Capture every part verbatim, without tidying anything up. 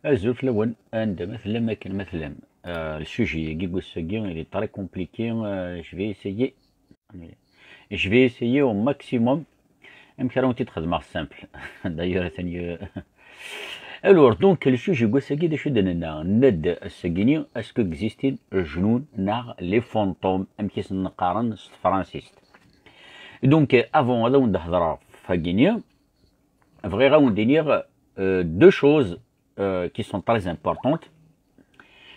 Azul fell-awen, anda ma tellam, akken ma tellam. Euh, le sujet-agi n wass-agi, il est très compliqué. Euh, je vais essayer, je vais essayer au maximum. Amek ara wen-t-id-xedmeɣ simple? D'ailleurs, atan y- Alors, donc, le sujet n wass-agi, d acu i d-nenna? Nenna-d ass-agi-ni, est-ce que existent lejnun neɣ les fantômes, amek i sen-qqaren s tefransist? Donc, avant ad awen-d-hedreɣ ɣef wagi-ni, bɣiɣ ad awen-d-iniɣ euh, deux choses euh, qui sont très importantes.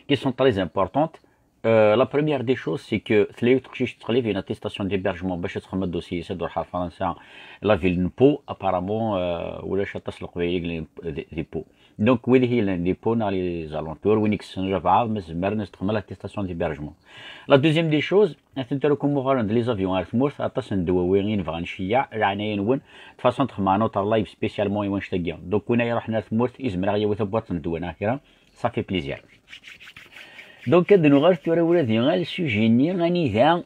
Qui sont très importantes. Euh, la première des choses, c'est que tella yiwet teqcict teqleb une attestation d'hébergement bac ad txedmeḍ dossier-s ad d-truḥ ɣer Fransa, la ville n Pau, apparemment, euh, ulac aṭas n Leqbayel i yellan di, di Pau. Donc, wid i yellan di Pau neɣ les alentours, win i yessnen albeɛḍ, ma tzemrem ad s-d-xedmem l'attestation d'hébergement. La deuxième des choses, ad tent-ara kum uɣalen-d les avions ar tmurt, aṭas n ddwawi i nebɣa nceyyeɛ, leɛnaya-nwen, de façon ad xedmeɣ un autre live spécialement i wanect-agi. Donc, win ara iruḥen ar tmurt, izmer ad aɣ-yawi tabwaṭ n ddwa neɣ kra, ça fait plaisir. Donc, ad nuɣal tura ula di al sujet-nni, anida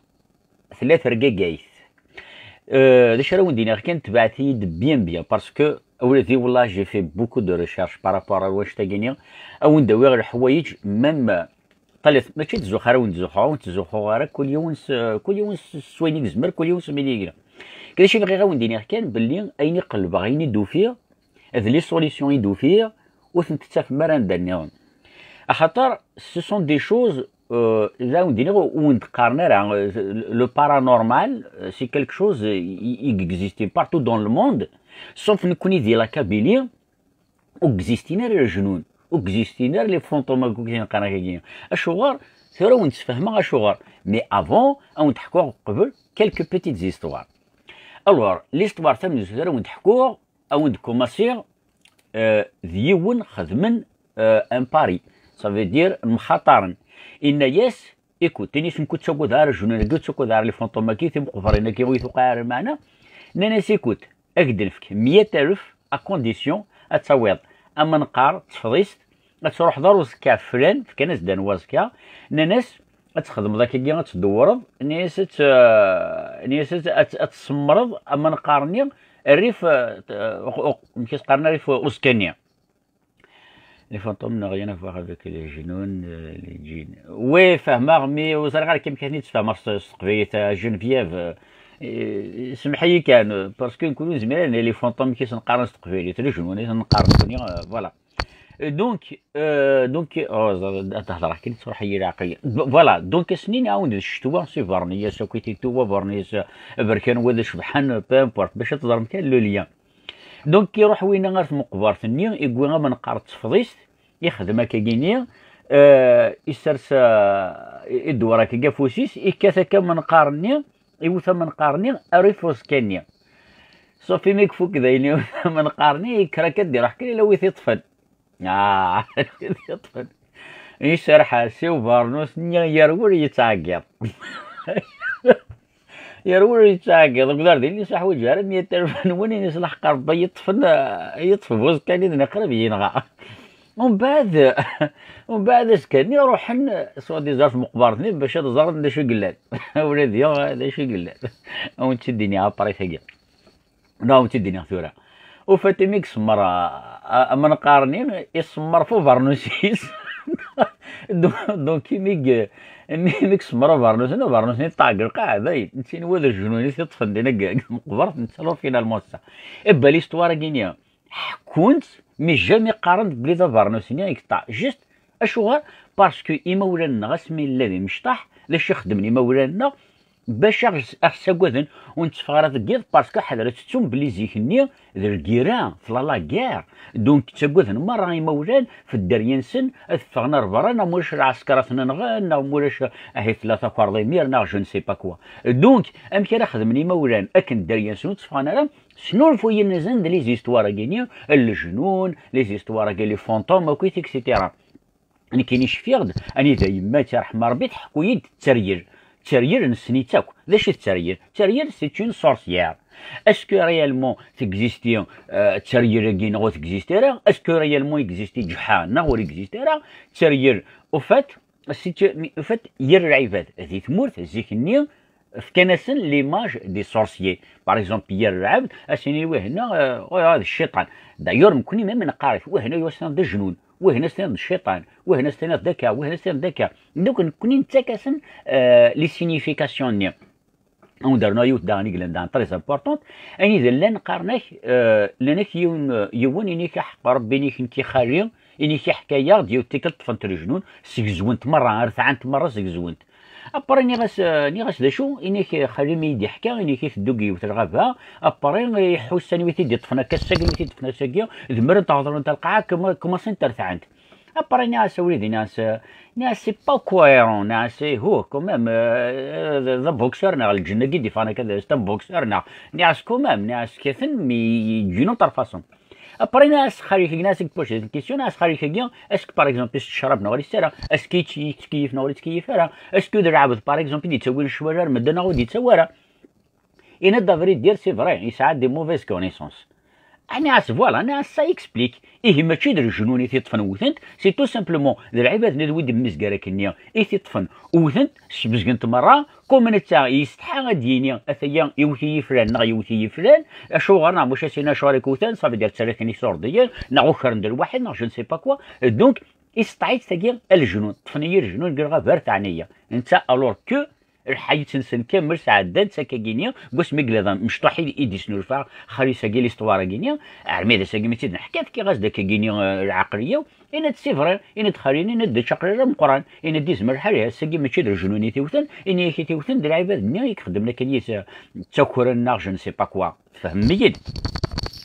tella tergagayt. Euh, d acu ara wen-d-iniɣ kan, tebɛet-iyi-d bien bien, parce que ula di, wallah, j'ai fait beaucoup de recherches par rapport à wanect-agi-nni, ad wen-d-awiɣ leḥwayeǧ, même, euh, ṭalet, mačči ttzuxxu ara wen-ttzuxxuɣ, ur ttzuxxuɣ ara, kul yiwen s, kul yiwen s, s wayen i yezmer, kul yiwen s wayen i yegla. Kan d acu i bɣiɣ ad wen-d-iniɣ kan, belli ayen i qelbeɣ, ayen i d-ufiɣ, d les solutions i d-ufiɣ, ur tent-tettafem ara anda nniḍen. Axaṭer, ce sont des choses, euh, d awen-d-iniɣ, ur wen-d-qqaren ara, euh, le paranormal, euh, c'est quelque chose, euh, i, i existe partout dans le monde, sauf nekkni di la Kabylie, ur existin ara lejnun, ur existin ara les fantômes, akk akken qqaren akka-agi. Acuɣer? Tura wen-d-sfehmeɣ acuɣer. Mais avant, ad wen-d-ḥkuɣ qbel quelques petites histoires. Alors, l'histoire tamenzut ara wen-d-ḥkuɣ, ad wen-d-kumaṣiɣ, euh, d yiwen xedmen, euh, un pari. Ça veut dire, mxaṭaren. Inna-yas, écoute, ini-as, nekk ur ttaggadeɣ ara lejnun-agi, ur ttaggadeɣ ara les fantômes-agi, timeqbrin-agi, ur yi-tuqiɛ ara lmeɛna. Nnan-as, écoute, ad k-d-nefk meyya alef, à condition ad tawiḍ amenqar d tefḍist, ad truḥeḍ ar uẓekka flan, fkan-as-d anwa aẓekka, nnan-as, ad txedmeḍ akkagi, ad tdewwreḍ, nnan-as ad t-, nnan-as ad t-, ad t-, ad tsemmreḍ amenqar-nni rrif, eh, uq-, uq-, amek i s-qqaren, rrif uẓekka-nni. Les fantômes n'ont rien à voir avec les genoux, euh, les djinns. Oui, fehmeɣ, mais ur ẓriɣ ara amek ad ten-id-sfehmeɣ s, s teqbaylit, a Geneviève. Euh, semmeḥ-iyi kan, parce que nekkni ur nezmir ara, les fantômes amek i sen-qqaren s teqbaylit, les genoux i sen-qqaren nekkni, euh, voilà. Euh, donc, euh, donc, oh, ad hedreɣ kan, truḥ-iyi leɛqel. Voilà, donc, ass-nni nɛawen d ccetwa, si Bernis, akk i tituwa Bernis, aberkan wa d acebḥan, peu importe, bac ad teẓrem kan le lien. Donc, iruḥ winna ar tmeqbert-nni, iwwi amenqar d tefḍist, ixdem akkagi-nni, euh, isers, euh, idewwer akkagi afus-is, ikkat akka amenqar-nni, iwet amenqar-nni, ar ifuẓekka-nni. Safi, mi ifuk d ayen iwet amenqar-nni, yekker akka d-iruḥ kan ila wi t-iṭṭfen. Ah, wi t-iṭṭfen. Iserreḥ-as i ubernus-nni yerwel yettɛeggiḍ. Yerwel yettɛeggiḍ, deg dar din, ur yeḥwaǧ ara meyya alef n win, ini-as, leḥq Rebbi, yeṭṭfen, yeṭṭef bu uẓekka-nni d neqrib yenɣa. Umbeɛd, umbeɛd azekka-nni ruḥen swadizan ar tmeqbert-nni bac ad ẓren d acu i yellan. Ula d yaw d acu i yellan. Ad wen-tt-id-iniɣ après-agi. Neɣ ur tt-id-iniɣ tura. Ufat imi i isemmer, a, a, amenqar-nni, isemmer f ubernus-is. Donc, donc, imi i, imi, imi i isemmer ubernus-nni, ubernus-nni yeṭṭeɛ deg lqaɛa, dayen. Netta yenwa d lejnun i t-iṭṭfen dinna deg, deg tmeqbert, netta alors finalement ça. Eh ben, l'histoire-agi-nni, ḥekkun-tt, mais jamais qqaren-d belli d abernus-nni i yeṭṭeɛ. Juste, acuɣer? Parce que imawlan-nneɣ, asmi nella d imecṭaḥ, d acu i xeddmen imawlan-nneɣ? Bac aɣ-, aɣ-ssagaden, ur netteffeɣ ara deg yiḍ, parce que ḥadret, tettum belli zik-nni d lgirra, tella la guerre. Donc, ttagaden merra imawlan f dderya-nsen, ad ffɣen ar berra, neɣ ma ulac lɛesker ad ten-nɣen, neɣ ma ulac, ahi tella takerḍa imir, neɣ je ne sais pas quoi. Donc, amek ara xedmen imawlan akken dderya-nsen ur tteffɣen ara? Snulfuyen azal d les histoires-agi-nni, lejnun, les histoires-agi, les fantômes, akk, et cetera. Nekkini cfiɣ-d anida yemma, ad tt-yerḥem Rebbi, tḥekku-yi-d tteryel. Tteryel nessen-itt akk. D acu d tteryel? Tteryel, c'est une sorcière. Est-ce que réellement texisti, euh, tteryel-agi neɣ ur texisti ara? Est-ce que réellement existi ǧeḥḥa neɣ ur existi ara? Tteryel, au fait, c'est que, au fait, yir lɛibad di tmurt zik-nni, fkan-asen l'image des sorciers. Par exemple, yir lɛebd, ad s-yini, wihna, euh, oh, d cciṭan. D'ailleurs, nekkni même neqqar-it, wihna, d cciṭan, d ajnun. wihin ad s-tiniḍ d cciṭan, wihin ad s-tiniḍ d akka, wihin ad s-tiniḍ d akka. Donc, nekkni nettak-asen, euh, les significations-nni. Ad wen-d-rnuɣ yiwet daɣen i yellan daɣen très importante. Ayen i d llan qqaren-ak, euh, llan-ak yiwen, yiwen, ini-k aḥeqq Rebbi, ini-k nekk i xali, ini-k iḥka-yaɣ-d yiwet tikkelt ṭṭfent leǧnun, sgezwent merra, rtɛent merra, sgezwent. Après, nniɣ-as, euh, nniɣ-as d acu? Ini-k xali mi yi-d-iḥka, ini-k iteddu deg yiwet lɣaba, après, iḥuss anwi t-id-iṭṭfen akka, ssagi, anwi t-id-iṭṭfen ass-agi, zemrent ad ɣeḍlent lqaɛa, kma-, kmaṣint rtɛent. Après, nniɣ-as a wlidi, nniɣ-as, nniɣ-as, c'est pas cohérent, nniɣ-as, eh, huh, quand même, euh, d, d aboxeur, neɣ lǧenn-agi d-iffɣen akka, c'est un boxeur, neɣ, nniɣ-as, quand même, nniɣ-as, kkaten, mais d'une autre façon. Après, nniɣ-as, xali-k, nniɣ-as, i k-poser une question, nniɣ-as, xali-k-agi, est-ce que, par exemple, yettecrab neɣ ur yettara? Est-ce que yettkeyyif neɣ ur yettkeyyif ara? Est-ce que d lɛebd, par exemple, i d-yettawin ccwal ar medden neɣ ur d-yettawi ara? Yenna-d, à vrai dire, c'est vrai, yesɛa des mauvaises connaissances. Nniɣ-as, voilà, nniɣ-as, ça explique. Ihi mačči d leǧnun i t-iṭṭfen wten-t, c'est tout simplement d lɛibad-nni d wid mmizgar akkenni i t-iṭṭfen wten-t, sbezgen-t merra, comme netta yestḥa ad d-yini, ataya iwet-iyi flan neɣ iwet-iyi flan, acuɣer neɣ mačči as-ini acuɣer i k-wten, ça veut dire ttarra-k-n isurdiyen, neɣ ukren-d lwaḥid, neɣ je ne sais pas quoi. Donc, iseṭṭeɛ-itt tagi a leǧnun, ṭṭfen-iyi leǧnun deg lɣaba ar teɛni-yi. Netta, alors que lḥayet-nsen kamel sɛeddan-tt akkagini, deg wasmi yella d amecṭuḥ i, i d-isnulfa xali-s-agi, l'histoire-agini, armi d ass-agi mi tt-id-neḥka, fkiɣ-as-d akkagini, eh, lɛeqliya-w, yenna-d c'est vrai, yenna-d xali, yenna-d d aql-i d ameqqran, yenna-d yezmer lḥal, ass-agi mačči d leǧnun i t-iwten, ini-ak i t-iwten d lɛibad-nni i ixeddmen akken yis-, ttakren neɣ je ne sais pas quoi. Tfehmem-iyi-d?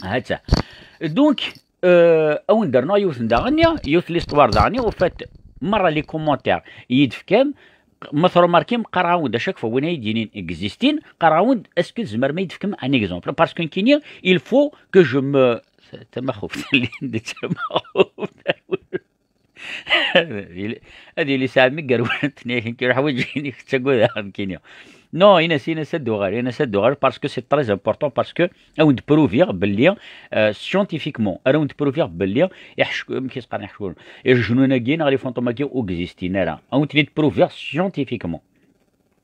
Ha-tt-a. Donc, euh, ad wen-d-rnuɣ yiwet n daɣen, yiwet l'histoire daɣen, au fait, merra les commentaires i yi-d-tefkam, ma tṛumarkim, qqareɣ-awen-d à chaque fois win ay d-yinin existin, qqareɣ-awen-d, est-ce que tzemrem ad yi-d-tefkem un exemple? Parce que nekkini, il faut que je me, tamaxuft, tamaxuft. Ad yili, ad yili sɛa mi yerwel, nekkini, iruḥ waǧi-inek, ttagadeɣ nekkini. Non, ini-as, ini-as ad d-uɣal, ini-as ad d-uɣal, parce que c'est très important, parce que ad wen-d-prouviɣ belli, euh, scientifiquement, ara wen-d-prouviɣ belli iḥec-, amek i s-qqaren iḥeckulen, leǧnun-agi neɣ les fantômes-agi ur existin ara. Ad wen-ten-id-prouviɣ scientifiquement.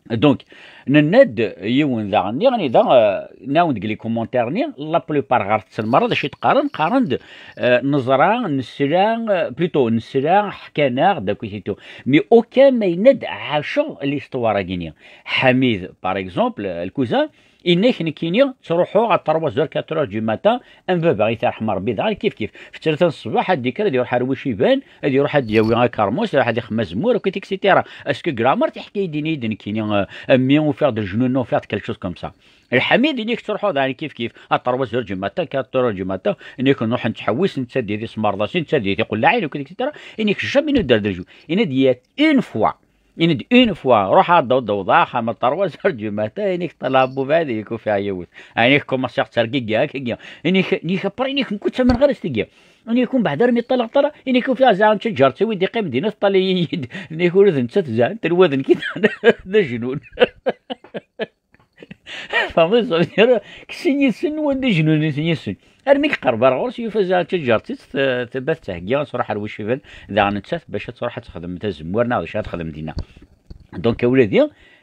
Donc, nenna-d yiwen daɣen, niɣ, anida, euh, nɛawen deg les commentaires-nni, la plupart ɣer-sen merra, d acu i d-qqaren? Qqaren-d, euh, neẓra, nesla, euh, plutôt, nesla, ḥkan-aɣ-d, akkit et tout. Mais aucun ma yenna-d ɛaceɣ l'histoire-agi-nni. Ḥamid, par exemple, le cousin, yenna-k nekkini ttruḥuɣ à trois heures, quatre heures du matin, am baba i t-yerḥem Rebbi, daɣen kif kif. F tlata n ṣṣbeḥ ad d-ikker, ad iruḥ ar Wiciban, ad iruḥ ad d-yawi akermus, ad iruḥ ad ixdem azemmur, akkit, et cetera. Est-ce que Gramart iḥka-yi-d, ini-yi-d nekkini, euh, a mmi, ufiɣ-d leǧnun, ufiɣ-d quelque chose comme ça? Lḥamid, ini-k ttruḥuɣ daɣen kif kif, à trois heures du matin, quatre heures du matin, ini-k nruḥ nettḥewwis, netta d-yid-i s merḍasin, netta d-yid-i qullaɛin, akkit, et cetera. Ini-k jamais nudder d leǧnun. Ini-d, il y a une fois, Ini-d une fois, ruḥ ad d-, d-, d-, axxam à trois heures du matin, ini-k ṭṭalaɛ buba, ad yek ufiɣ yiwet. Ini-k commenciɣ ttergigiɣ, akkagi. Ini-k, ini-k après, ini-k nekk ur ttamneɣ ara s tigi. Ini-k umbeɛd armi ṭṭalaɣ ṭṭalaɣ, ini-k ufiɣ zɛan ttaǧǧart-iw i d-iqqim dinna teṭṭalay-iyi-d. Ini-k ula d nettat zɛan, telwa d nekk i d ajnun. Tfehmeḍ? Ça veut dire, kksen yid-sen wanda jnun-iten yid-sen. Armi yeqreb ar ɣur-s, yufa zɛan ttaǧǧart-is, t-, tebda tettheggi, ad truḥ ar Wiciban, daɣen nettat bac ad truḥ ad texdem tazemmur, neɣ d acu ad texdem dinna. Donc, a wladi,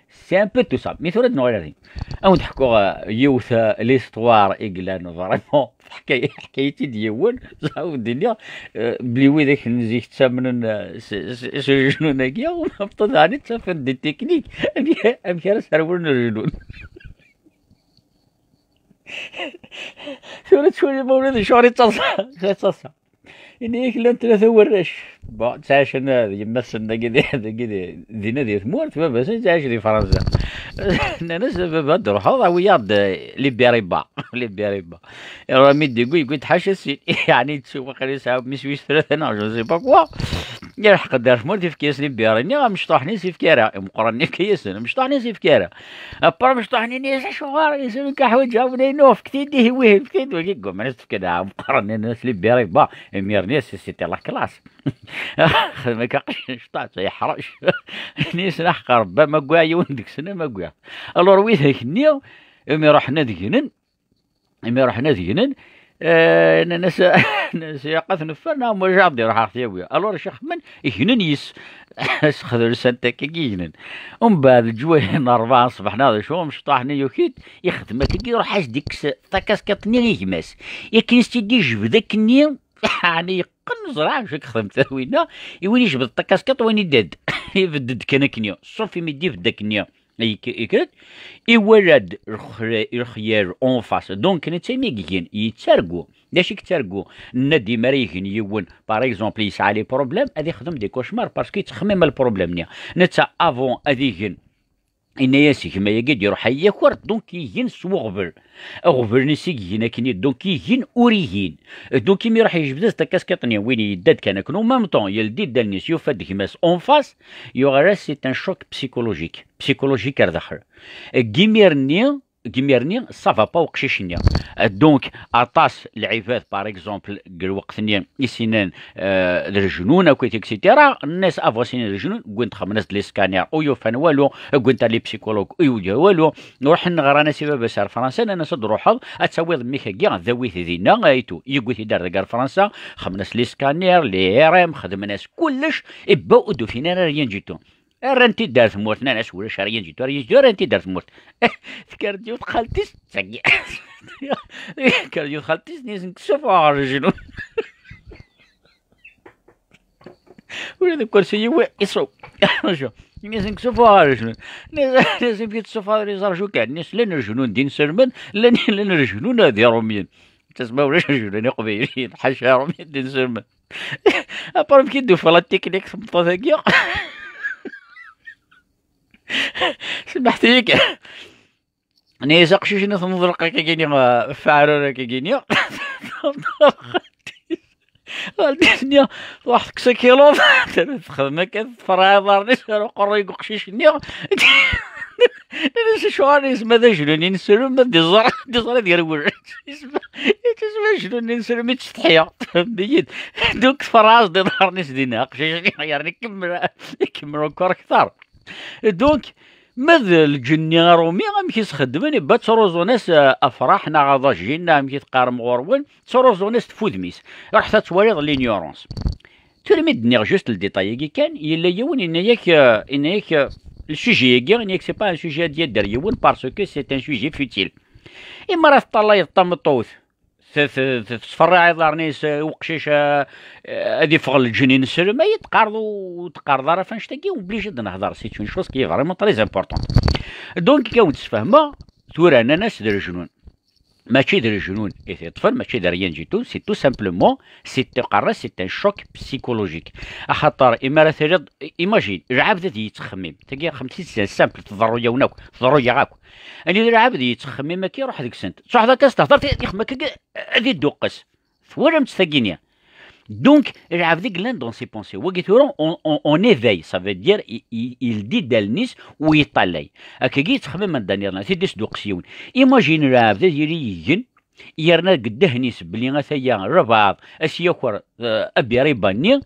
c'est un peu tout ça. Mi tura ad nuɣal ar din. Ad wen-d-ḥkuɣ, euh, yiwet, euh, l'histoire i yellan vraiment. Teḥka-, teḥka-yi-tt-id yiwen, ẓer ur d-nniɣ, euh, belli widak n zik ttamnen, euh, s, s, s leǧnun-agi, u mebṭu daɣen ttafen des techniques. Amek, amek ara srewlen leǧnun? Tura ttwali ma ula d acuɣer i ttaḍsa, i ttaḍsa. Ini-ak llan tlata warrac. Bon, ttɛicen d yemma-tsen dagi di, dagi di, dinna di tmurt, baba-tsen yettɛic di Fransa. Nnan-as, a baba, ad d-truḥeḍ, awi-yaɣ-d, eh, les bérébas. Les bérébas. Iruḥ mi d-yewwi, yewwi-d ḥaca sin. Yeɛni yettu waqil yesɛa mmi-s wis tlata neɣ je ne sais pas quoi. Yelḥeq-d ar tmurt, yefka-yasen les bérés-nni, amecṭuḥ-nni s-yefka ara. Imeqqranen yefka-yasen, amecṭuḥ-nni s-yefka ara. Après amecṭuḥ-nni yenna-yas, acuɣer? Yenna-yas, nekk ḥwaǧeɣ abnay-inu, fket-iyi-d ihi wihin, fket-wagi, ggumman ad s-fken, ah, meqqren, nnan-as les bérébas, imir-nni c'était la classe. Xdem akka aqcic, ṭac, yeḥrec. Yenna-yas, aḥeqq Rebbi, ama wwiɣ yiwen deg-sen, ama wwiɣ. Alors, widak-nni, imi ruḥen ad gnen, imi ruḥen ad gnen, eh, nnan-as, nnan-as, ilaq ad t-neffer, neɣ ma ulac ad d-iruḥ ad ɣ-t-yawi. Alors, acu xedmen? Gnen yes. Sxedmen lsanta akka i gnen. Umbeɛd, leǧwayeh n rebɛa n ṣṣbeḥ neɣ d acu, amecṭuḥ-nni yuki-d, ixdem akka, iruḥ ad s-d-ikkes takaskiṭ-nni i gma-s. Yakan s-tt-id-ijbed akkenni, ɛni Qqen, ẓriɣ acu i yexdem Tarwina, i win ijbed takaskiṭ, win idad. Ibedd-d kan akkenni, ṣṣuf imi d-ibedd akkenni. Yek-, yekret, iwala-d lxre-, lexyal en face. Donc, netta imi i igen, yettargu. D acu i yettargu? Nna-d imi ara igen yiwen, par exemple, yesɛa les problèmes, ad ixdem des cauchemars parce que yettxemmim lproblème-nni. Netta, avant ad igen, yenna-yas gma-agi d-iruḥ ad yaker, donc igen s uɣbel. Aɣbel-nni s i igen akkenni, donc igen ur igin. Donc imi iruḥ yejbed-as takaskiṭ-nni, win yedda-d kan akken, en même temps, yeldi-d allen-is, yufa-d gma-s en face, yuɣal-as c'est un choc psychologique, psychologique ar daxel. Deg imir-nni, deg imir-nni, ça va pas uqcic-nni. Donc, aṭas lɛibad, par exemple, deg lweqt-nni, i s-yennan, euh, d lejnun, akk, et cetera. Nna-s avant s-inin d lejnun, wwin-d xedmen-as-d les scanners, ur yufan walu, wwin-t ar les psychologues, ur yuǧa walu. Ruḥen ɣran-as i baba-s ar Fransa, nnan-as ad d-ruḥeḍ, ad tawiḍ mmi-k-agi, d awi-t dinna, et tout. Yewwi-t-id ar deg ar Fransa, xedmen-as les scanners, les I R M, xedmen-as kullec, et ben, ur d-ufin ara rien du tout. Rran-t-id ar tmurt, nnan-as ulac rien du tout, rien du tout, rran-t-id ar tmurt. Tekker-d yiwet xalti-s, d tagi. Tekker-d yiwet xalti-s, nnan-as nekk ssuffɣeɣ lejnun. Ula d akersi yiwi iṣu. Nnan-as nekk ssuffɣeɣ lejnun. Nnan-as amek i tessufɣeḍ les arjus kan? Nnan-as llan lejnun d inselmen, llan, llan lejnun d irumyen. Tasma ulac lejnun iqbayliyen, ḥaca irumyen d inselmen. Après, amek i d-tufa la technique tmeṭṭut-agi? Smaḥt-iyi kan. Nnan-as aqcic-nni tneḍleq akka-gini, ɣef aɛrur akka-gini. Ɣer disni, truḥ tekkes akiluḍ. Texdem akka, tferreɛ iḍarren-is ar uqerruy n uqcic-nni. Nnan-as acuɣer yezmer d ajnun ineslem, ma d-iẓer, d-iẓer ad yerwel. Yezmer, yezmer ajnun ineslem i ttsetḥiɣ. Tfehmem-iyi-d? Donc tferreɛ-as-d iḍarren-is dinna. Aqcic-nni yerna ikemmel, ikemmel encore akter. Donc, ma d lǧenni arumi, amek i s-xeddmen? Ibba ttruẓun-as, euh, afraḥ neɣ aḍajin, neɣ amek i teqqarem ɣur-wen, ttruẓun-as tfudem-is. Ruḥet ad twaliḍ l'ignorance. Tura mi d-nniɣ juste le détail-agi kan, yella yiwen yenna-yak, euh, yenna-yak, euh, le sujet-agi, yenna-yak c'est pas un sujet ad yadder yiwen parce que c'est un sujet futile. Imi ara teṭṭalayeḍ tameṭṭut, t-, t-, t-, tettferriɛ iḍarren-is, eh, uqcic, eh, eh, ad iffeɣ lǧenni n sselma, i teqqareḍ ur teqqareḍ ara ɣef annect-agi, obligé ad nehder, c'est une chose qui est vraiment très importante. Donc, ad wen-d-sfehmeɣ, tura nnan-as d lejnun. Mačči d lejnun i t-iṭṭfen, mačči d rien du tout, c'est tout simplement, c'est, qqaren-as, c'est un choc psychologique. Axaṭer, imi ara tiliḍ, imagine, lɛebd ad yettxemmim, tagi xemt-itt simple, tḍerru-yawen akk, tḍerru-yaɣ akk. Anida lɛebd yettxemmim akka, iruḥ deg-sent. Truḥeḍ akka s-tehder, t-, ixem akka, ad idduqqes. Twalam-tt tagini? Donc, lɛebd i yellan dans ses pensées. Wagi tura, on, on, on éveille, ça veut dire, i, i, yeldi-d allen-is u yeṭṭalay. Akkagi yettxemmim anda nniḍen, ad t-id-isduqqes yiwen. Imagine lɛebd ad yili igen, yerna deg ddehn-is belli ataya lbeɛḍ, ad s-yaker, euh, abiriba-nni.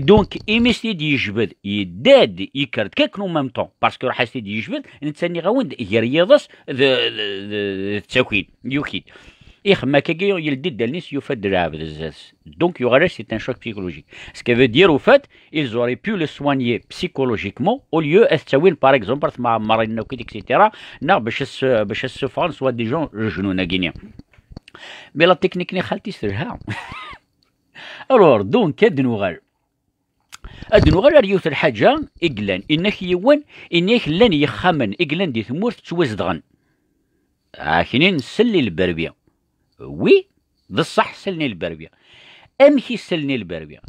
Donc, imi s-t-id-yejbed, yedda-d, yekker-d kakken en même temps, parce que ruḥ as-t-id-yejbed, netta nniɣ-awen-d, gar yiḍes d, d, d, d takin, yuki-d. Ixem akkagi, yeldi-d allen-is, yufa-d lɛebd zdat-s. Donc, yuɣal-as, c'est un choc psychologique. Ce qui veut dire, au fait, ils auraient pu le soigner psychologiquement, au lieu ad t-ttawin, par exemple, ar tmeɛmarin akk, et cetera, neɣ bac as-, bac as-ssufɣen soi-disant lejnun-agi-nni. Mais la technique-nni xalti-s telha. Alors, donc, ad nuɣal. Ad nuɣal ar yiwet lḥaǧa i yellan. Inna-k yiwen, inna-k llan yexxamen i yellan di tmurt ttwazedɣen. Aknin sell i lberbi. Oui, d ṣṣeḥ, sellen i lberbi. Amek i sellen i lberbi?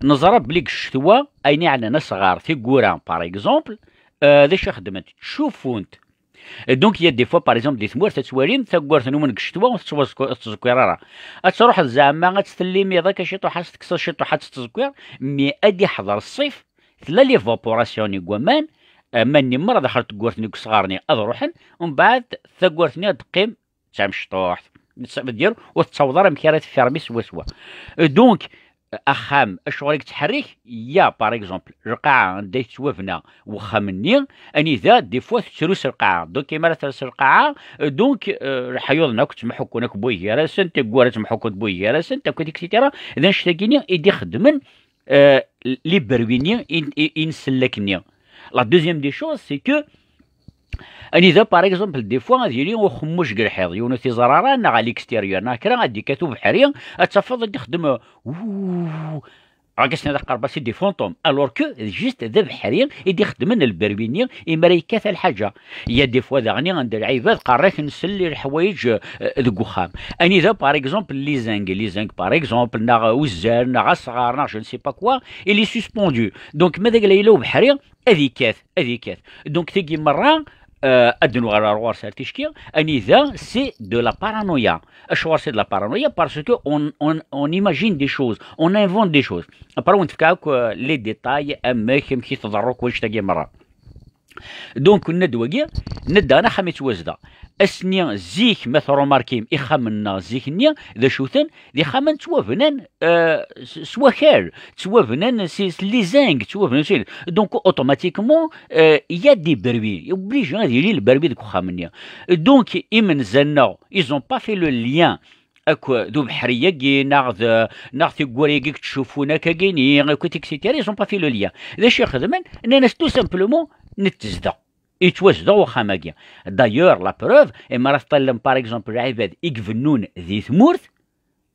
Neẓra belli deg ccetwa, ayen iɛnan asɣar, tiggura, par exemple, euh, d acu i xeddment? Ttcuffunt. Donc, il y a des fois, par exemple, di tmurt, ad twalim, taggurt-nwen deg ccetwa ur tettwazk-, ur tettzekkir ara. Ad truḥeḍ zeɛma, ad tt-tellimiḍ akka ciṭuḥ, ad tt-tekkseḍ ciṭuḥ, ad tettzekkir, mais ad iḥḍer ṣṣif, tella l'évaporation n waman, aman-nni merra daxel n tewwurt-nni deg usɣar-nni ad ruḥen, umbeɛd tawwurt-nni ad teqqim d tamecṭuḥt. Ça veut dire, ur tettaweḍ ara amek ara teffermi swaswa. Donc, axxam, acuɣer i yettḥerrik? Ya, par exemple, lqaɛa anda i tettwabna wexxam-nni, anida, des fois, tettru s lqaɛa. Donc, imi ara tres lqaɛa, donc, euh, leḥyuḍ-nni akk ttmeḥukkun akk buygir-asen, tiggura ttmeḥukkunt buygir-asen, akkit, et cetera. D annect-agi-nni i d-ixeddmen, euh, les berwi-nni, i, i, i nsellek-nni. La deuxième des choses, c'est que anida, par exemple, des fois, ad yili uxemmuc deg lḥiḍ, yiwen ur t-iẓer ara, neɣ à l'extérieur, neɣ kra, ad d-yekkat ubeḥri, ad tafeḍ ad d-ixeddem, euh, ouh, Ɣas ad qqareɣ c'est des fantômes, alors que juste d abeḥri i d-ixeddmen lberwi-nni imi ara yekkat lḥaǧa. Il y a des fois daɣen anda lɛibad qqaren-ak nsell i leḥwayeǧ eh, deg uxxam. Anida, par exemple, les zingues, les zingues, par exemple, neɣ uzzal, neɣ asɣar, neɣ je ne sais pas quoi, il est suspendu. Donc, ma d agla yella ubeḥri, ad yekkat, ad yekkat. Donc, tigi merra, euh, ad nuɣal ar ɣur-s ar ticki, anida, c'est de la paranoïa. Acuɣer c'est de la paranoïa? Parce que on, on, on imagine des choses, on invente des choses. Après, on tefka akk euh, les détails, amek, amek i tḍerru akk wannect-agi merra. Donc, nna-d wagi, nna-d daɣen axxam yettwazdeɣ. Ass-nni, zik, ma tṛumarkim, ixxamen-nneɣ zik-nni, d acu-ten? D ixxamen ttwabnan euh, s s wakal, ttwabnan s s les zingues, ttwabnan s. Donc, automatiquement, euh, il y a des berwi. Obligé ad yili lberwi deg uxxam-nni. Donc, imenza-nneɣ, ils ont pas fait le lien akk d ubeḥri-agi, neɣ d, neɣ tiggura-agi i yettcuffun akka-gini, akk, et cetera. Ils ont pas fait le lien. D acu i xedmen? Nnan-as tout simplement, nettezdeɣ. Yettwazdeɣ uxxam-agi. D'ailleurs, la preuve, imi ara teṭṭallem, par exemple, lɛibad i ibennun di tmurt,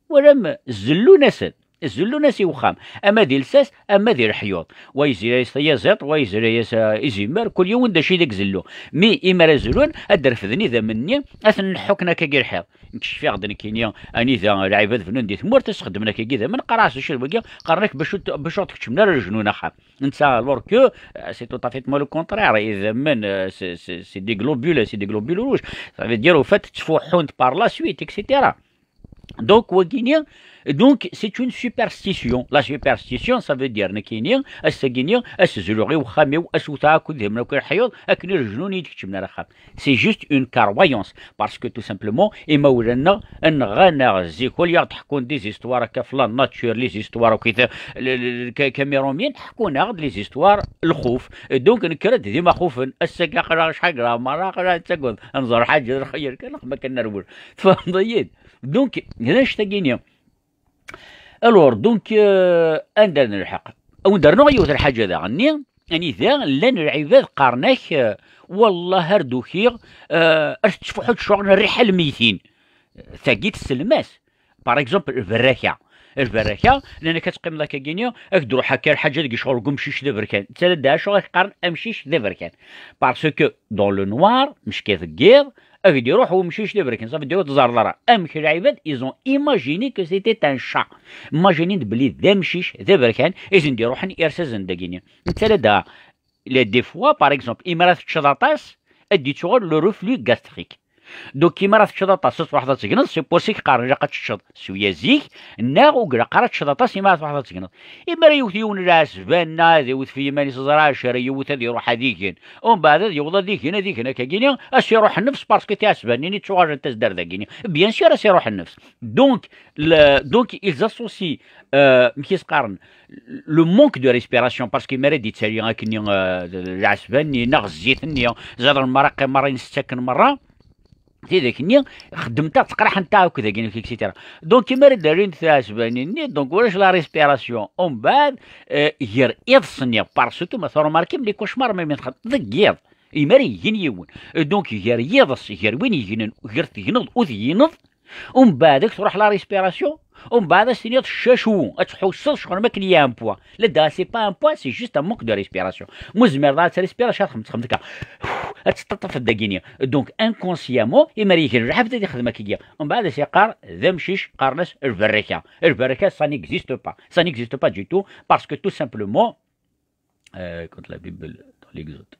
walam zellun-asen. Zellun-as i wexxam, ama di lsas, ama di leḥyuḍ. Wa yezri-as tayaziḍt, wa yezri-as eh, izimer, kul yiwen d acu i d ak-zellu. Mi imi ara zellun, ad d-refden idammen-nni, ad ten-nḥukken akkagi lḥiḍ. Nekk cfiɣ-d nekkini, anida lɛibad bennun di tmurt, ad sxedmen akkagi idammen, qqareɣ-as d acu d wagi, qqaren-ak bac ur t-, bac ur tkeččmen ara leǧnun axxam. Netta, alors que euh, c'est tout à fait le contraire. Idammen, euh, c'est c'est- c'est des globules, c'est des globules rouges. Ça veut dire, au fait, ttfuḥḥun-d par la suite, et cetera. Donc, wagini, donc, c'est une superstition. La superstition, ça veut dire, nekkini, ass-agini, ad s-zluɣ i wexxam-iw, ad s-wteɣ akk idammen akk i leḥyuḍ, akken i leǧnun i d-keččmen ar axxam. C'est juste une croyance, parce que tout simplement, imawlan-nneɣ, nɣan-aɣ zik, wali aɣ-d-ḥekkun des histoires akka f la nature, les histoires akkit, le- le- le- Ka- Cameromiens, ḥekkun-aɣ-d les histoires lxuf. Donc, nekker-d d imaxufen, ass-agi aql-aɣ acḥal deg leɛmer, aql-aɣ nettagad, ad nẓer ḥaǧa d lxir kan, xma kan nerwel. Tfehmeḍ-iyi-d? Donc, d annect-agi-ni. Alors, donc, euh, anda ara nelḥeq? Ad wen-d-rnuɣ yiwet lḥaǧa daɣen-nni, anida llan lɛibad qqaren-ak, euh, wallah ar d-ukiɣ, euh, ar tettfuḥuḍ ccɣel n rriḥa lmeytin. Tagi tessellem-as. Par exemple, lberraka. Lberraka, nnan-ak ad teqqimeḍ akka-gini, ad k-d-ruḥ akka lḥaǧa deg ccɣel n umcic d aberkan. Netta d acu i k-qqaren amcic d aberkan. Parce que dans le noir, mecka deg yiḍ, ad k-d-iruḥ umcic d aberkan. Ça veut dire ur teẓẓareḍ ara. Amek lɛibad, ils ont imaginé que c'était un chat. Imaginen-d belli d amcic, d aberkan, i sen-d-iruḥen irsazen dagini. Netta la da, les des fois, par exemple, imi ara teččeḍ aṭas, ad d-ittuɣal le reflux gastrique. Donc, imi ara teččeḍ aṭas, ad truḥeḍ ad tegneḍ, c'est pour ça i k-qqaren ilaq ad teččeḍ swiya zik, neɣ ur ilaq ara ad teččeḍ aṭas imi ara truḥeḍ ad tegneḍ. Imi ara yewwet yiwen lɛesban, neɣ ad iwwet f yiman-is, ẓer acu ara yewwet, ad iruḥ ad igen. Umbeɛd ad yewweḍ ad igen, ad igen akka-gini, ad s-iruḥ nnefs, parce que tiɛesbanin i ttuɣalent-as-d ar dagini. Bien sûr, ad s-iruḥ nnefs. Donc, le, donc, ils associent, euh, amek i s-qqaren, le manque de respiration, parce que imi ara d-ittali akkenni, euh, lɛesban-nni, neɣ zzit-nni, ẓiḍ lmaraqa merra i nsett akken merra, tidak-nni, xeddment-aɣ, ttqerḥent-aɣ akk dagi, et cetera. Donc, imi ara d-alint tɛesbanin-nni, donc, ulac la respiration. Umbeɛd, euh, gar iḍes-nni, parce que ma tṛumarkim, les cauchemars, ma mi txeddmeḍ deg yiḍ, imi ara yegin yiwen. Euh, donc, gar yiḍes, gar win yegnen, gar tegneḍ, ur tegineḍ, umbeɛd ad truḥ la respiration, umbeɛd ad s-tiniḍ ccacu, ad tḥusseḍ ccɣel am akken yella un poids. Ladɣa, c'est pas un poids, c'est juste un manque de respiration. Ma ur tezmireḍ ara ad trispireḍ, acu ara txedmeḍ? Txedmeḍ akka, ad teṭṭaṭṭafeḍ dagini. Donc, inconsciemment, imi ara yegren lɛebd ad ixdem akkagi. Umbeɛd ad s-yeqqar d amcic, qqaren-as lberraka. Lberraka, ça n'existe pas. Ça n'existe pas du tout, parce que tout simplement, euh, contre la Bible, dans l'Exode.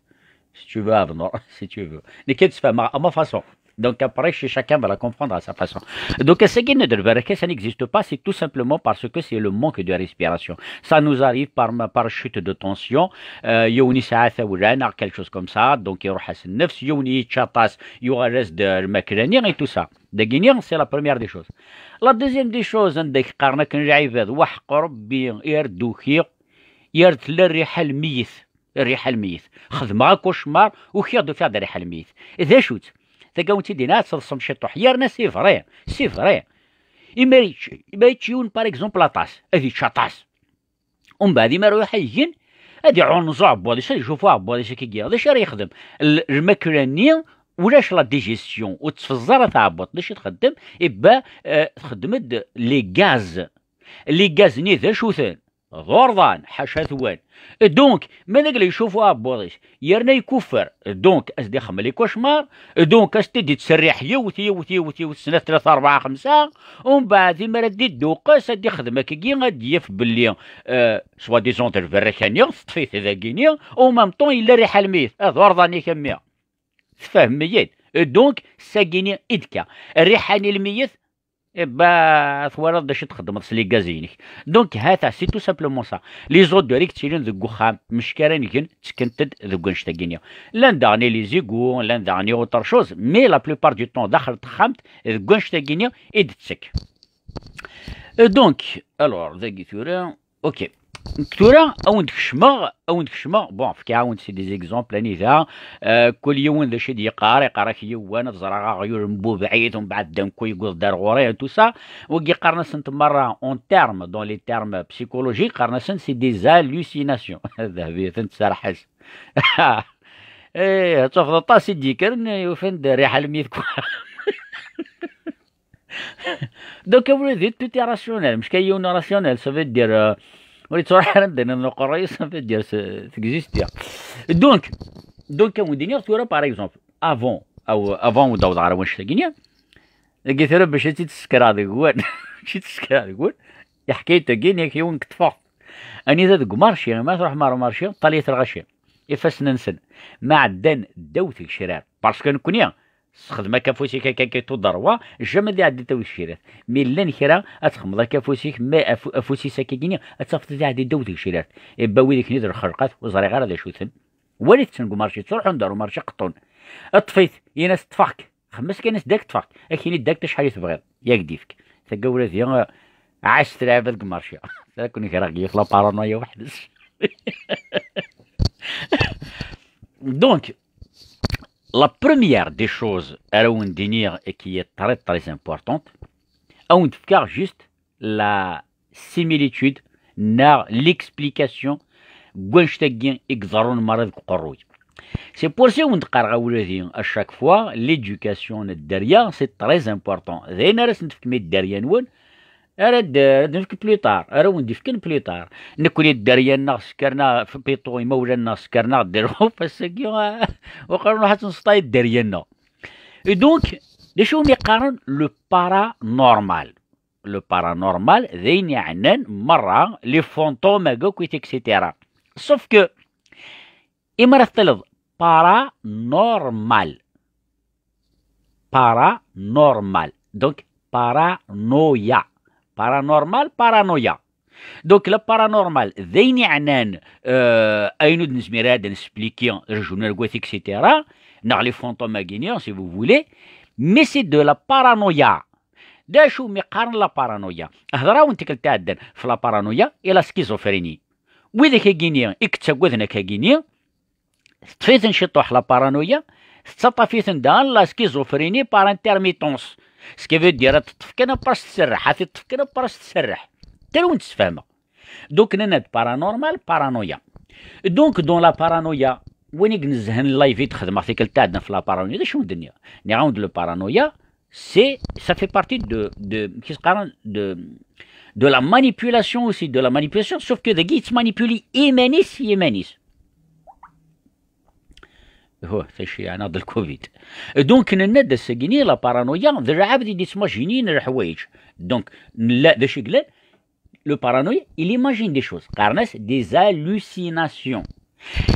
Si tu veux, Arnaud, si tu veux. Nekk ad sfehmeɣ à ma façon. Donc après, ch- chacun va la comprendre à sa façon. Donc, ass-agi n lberraka, ça n'existe pas, c'est tout simplement parce que c'est le manque de respiration. Ça nous arrive par, ma- par chute de tension, euh, yiwen yesɛa tawla, neɣ quelque chose comme ça, donc iruḥ-as nnefs, yiwen yečča aṭas, yuɣal-as-d lmakla-nni, et tout ça. Dagini, c'est la première des choses. La deuxième des choses, anda i qqaren akken lɛibad, waḥeq Rebbi, ar d-ukiɣ, yar tella rriḥa lmeyet, rriḥa lmeyet. Xedmeɣ akocmar, ukiɣ-d ufiɣ-d rriḥa lmeyet. D acu-tt? Tagawent i d-yenna ad teḍsem ciṭuḥ. Yerna c'est vrai, c'est vrai. Imi ara yečč, imi ara yečč yiwen, par exemple, aṭas, ad yečč aṭas. Umbeɛd, imi ara iruḥ ad igen, ad iɛunẓ uɛebbuḍ-is, ad icufu uɛebbuḍ-is akkagi. D acu ara yexdem? L- Lmakla-nni, ulac la digestion, ur tettfeẓẓ ara tɛebbuḍt. D acu i txeddem? Ibba, eh, txeddem-d les gaz. Les gaz-nni d acu-ten? d urḍan, ḥaca-twen. Donc, ma d agla yecuf uɛebbuḍ-is, yerna ikuffer, donc, as-d-ixemmel i cauchemar, donc, as-t-id-ittserriḥ yiwet, yiwet, yiwet, yiwet, snat, tlata, rebɛa, xemsa, umbeɛd, imi ara d-idduqes, ad d-ixdem akkagi, ad d-yaf belli, euh, soi-disant, d lberrak-nni, teṭṭef-it dagini, en même temps, yella rriḥa lmeyet, d urḍan-ik a mmi. Tfehmem-iyi-d? Donc, s-agini i d-tekka. Rriḥa-nni lmeyet, eh bah, twalaḍ d acu txeddmeḍ s les gaz-inek. Donc, ha-t-a, c'est tout simplement ça. Les odeurs i yettilin deg uxxam, mec ara ngen, ttekkent-d deg wannect-agi-nni. Llan daɣen les égouts, llan daɣen autre chose, mais la plupart du temps, daxel n texxamt, deg wannect-agi-nni i d-tettek. Euh, donc, alors, dagi tura, ok. Tura, a wen-d-kecmeɣ, a wen-d-kecmeɣ, bon, fkiɣ-awen-d c'est des exemples, anida, euh, kul yiwen d acu i d-yeqqar, yeqqar-ak yiwen, ad ẓreɣ aɣyul n bubɛid, umbeɛd d anku yewweḍ-d ar ɣur-i, tout ça. Wigi qqaren-asent merra, en terme, dans les termes psychologiques, qqaren-asent c'est des hallucinations. Dehbiya, tent-serḥes. Eh, ad tafeḍ aṭas i d-yekkren, ufan-d rriḥa lmeyet, quoi. Donc, à vrai dire, tout est rationnel. Mec, yiwen rationnel, ça veut dire, euh, ur yettruḥ ara anda n uqerruy, ça veut dire, c'est, ça existe. Donc, donc, à un moment donné, tura, par exemple, avant, aw-, avant ur d-awḍeɣ ɣer wannect-agi-nni, dagi tura bac ad tt-id-ssekreɣ deg-wen, bac ad tt-id-ssekreɣ deg-wen, taḥkayt-agi-nni, yak yiwen ṭṭfeɣ-t. Anida deg umarci, ma truḥem ɣer umarci, ṭṭal-it lɣaci. Ifassen-nsen, ma ɛeddan ddaw tgecrar. Parce que nekkni, sexdem akka afus-ik akka, akka, tout droit, jamais ad iɛeddi ddaw tgecrar. Mi llan kra, ad txedmeḍ akka afus-ik, ma afu-, afus-is akka gini, ad tafeḍ ad iɛeddi ddaw tgecrar. Ibba wid-ik-nni d lxelqat, ur ẓriɣ ara d acu-ten. Walit-ten deg umarci, ttruḥun-d ar umarci, qeṭṭun. Ṭṭef-it, in-as ṭṭfeɣ-k. Xemmes kan as-d-ak ṭṭfeɣ-k. Ak-ini-d-ak acḥal i tebɣiḍ. Yak d-ifk. Tagawla-agi, ɛac telɛiba deg umarci. Ad ken-greɣ deg yiwet la paranoïa weḥd-s. Donc, la première des choses ara wen-d-iniɣ et qui est très, très importante, ad wen-d-fkeɣ juste la similitude neɣ l'explication n wannect-agi i iḍerrun merra deg uqerruy. C'est pour ça i wen-d-qqareɣ a wladi, à chaque fois, l'éducation n dderya, c'est très important. D ayen ara sen-tefkem i dderya-nwen, ara d-, ara d-nefk plus tard, ara wen-d-ifken plus tard. Nekkni dderya-nneɣ sekren-aɣ, plutôt imawlan-nneɣ sekren-aɣ-d lxuf, ass-agi, ah, waqila nruḥ ad tt-nseṭṭay dderya-nneɣ. Et donc, d acu umi qqaren le paranormal? Le paranormal, d ayen yeɛnan merra les fantômes, akk, et cetera. Sauf que, imi ara teṭṭileḍ paranormal, paranormal, donc paranoïa, paranormal, paranoïa. Donc, le paranormal, d ayen yeɛnan, euh, ayen ur d-nezmir ad d-nespliki, rejunargwat, et cetera, neɣ les fantômes-agi-nni, si vous voulez, mais c'est de la paranoïa. D acu umi qqaren la paranoïa? Hḍeṛ-awen tikkelt iɛeddan ɣef la paranoïa et la schizophrénie. Widak-agi-nni i yettaggaden akka-agi-nni, teṭṭef-iten ciṭuḥ la paranoïa, tettaṭṭaf-iten daɣen la schizophrénie par intermittence. Ce qui veut dire, ad teṭṭef kan après tserreḥ, ad teṭṭef kan après tserreḥ. Tal wen-d-sfehmeɣ. Donc, nenna-d paranormal, paranoïa. Donc, dans la paranoïa, win i inezzhen live i d-xedmeɣ tikkelt iɛeddan ɣef la paranoïa, d acu i d-nniɣ? Nniɣ-awen-d le paranoïa, c'est, ça fait partie de, de, qu'est-ce qu'on dit, de, de la manipulation aussi, de la manipulation, sauf que dagi yettmanipuli iman-is s yiman-is. Huh, tacciɛa neɣ d lcovid. Donc, nenna-d ass-agi-nni, la paranoïa, d lɛebd i d-yettmajinin leḥwayeǧ. Donc, nella, d acu i yellan? Le paranoïa, il imagine des choses. Qqaren-as des hallucinations.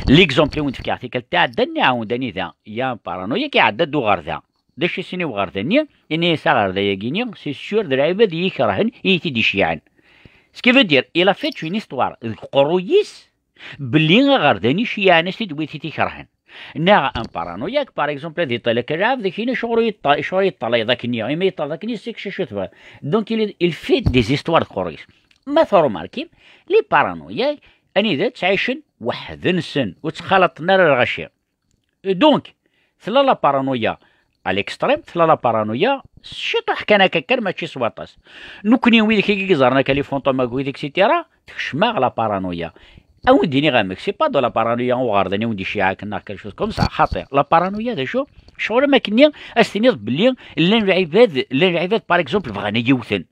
L'exemple i wen-d-fkiɣ tikkelt iɛeddan, nniɣ-awen-d anida. Il y a un paranoïaque iɛedda-d uɣerda. D acu i s-yenna i uɣerda-nni? Yenna-yas aɣerda-agi-nni, c'est sûr, d lɛibad i yi-ikerhen, i yi-t-id-iceyyɛen. Ce qui veut dire, il a fait une histoire deg uqerruy-is, belli aɣerda-nni ceyyɛen-as-t-id wid i t-ikerhen. Neɣ un paranoïaque, par exemple, ad iṭṭal akka lɛebd, ad k-yini acuɣer ur yeṭṭa-, acuɣer yeṭṭalayeḍ akken-nni, imi yeṭṭalayeḍ akken-nni, c'est quelque chose. Donc, il, il fait des histoires deg uqerruy-is. Ma tṛumarkim, les paranoïaques, anida ttɛicen weḥd-nsen, ur ttxalaṭen ara lɣaci. Donc, tella la paranoïa à l'extrême, tella la paranoïa s ciṭuḥ kan akka kan, mačči s waṭas. Nekkni, widak i yeẓran akka les fantômes, ak wid, et cetera, tekcem-aɣ la paranoïa. A wen-d-iniɣ amek, c'est pas de la paranoïa uɣerda-nni i wen-d-iceyyeɛ akken neɣ quelque chose comme ça, xaṭi. La paranoïa d acu? Ccɣel am akken-nni, ad s-tiniḍ belli llan lɛibad, llan lɛibad, par exemple, bɣan ad iyi-wten.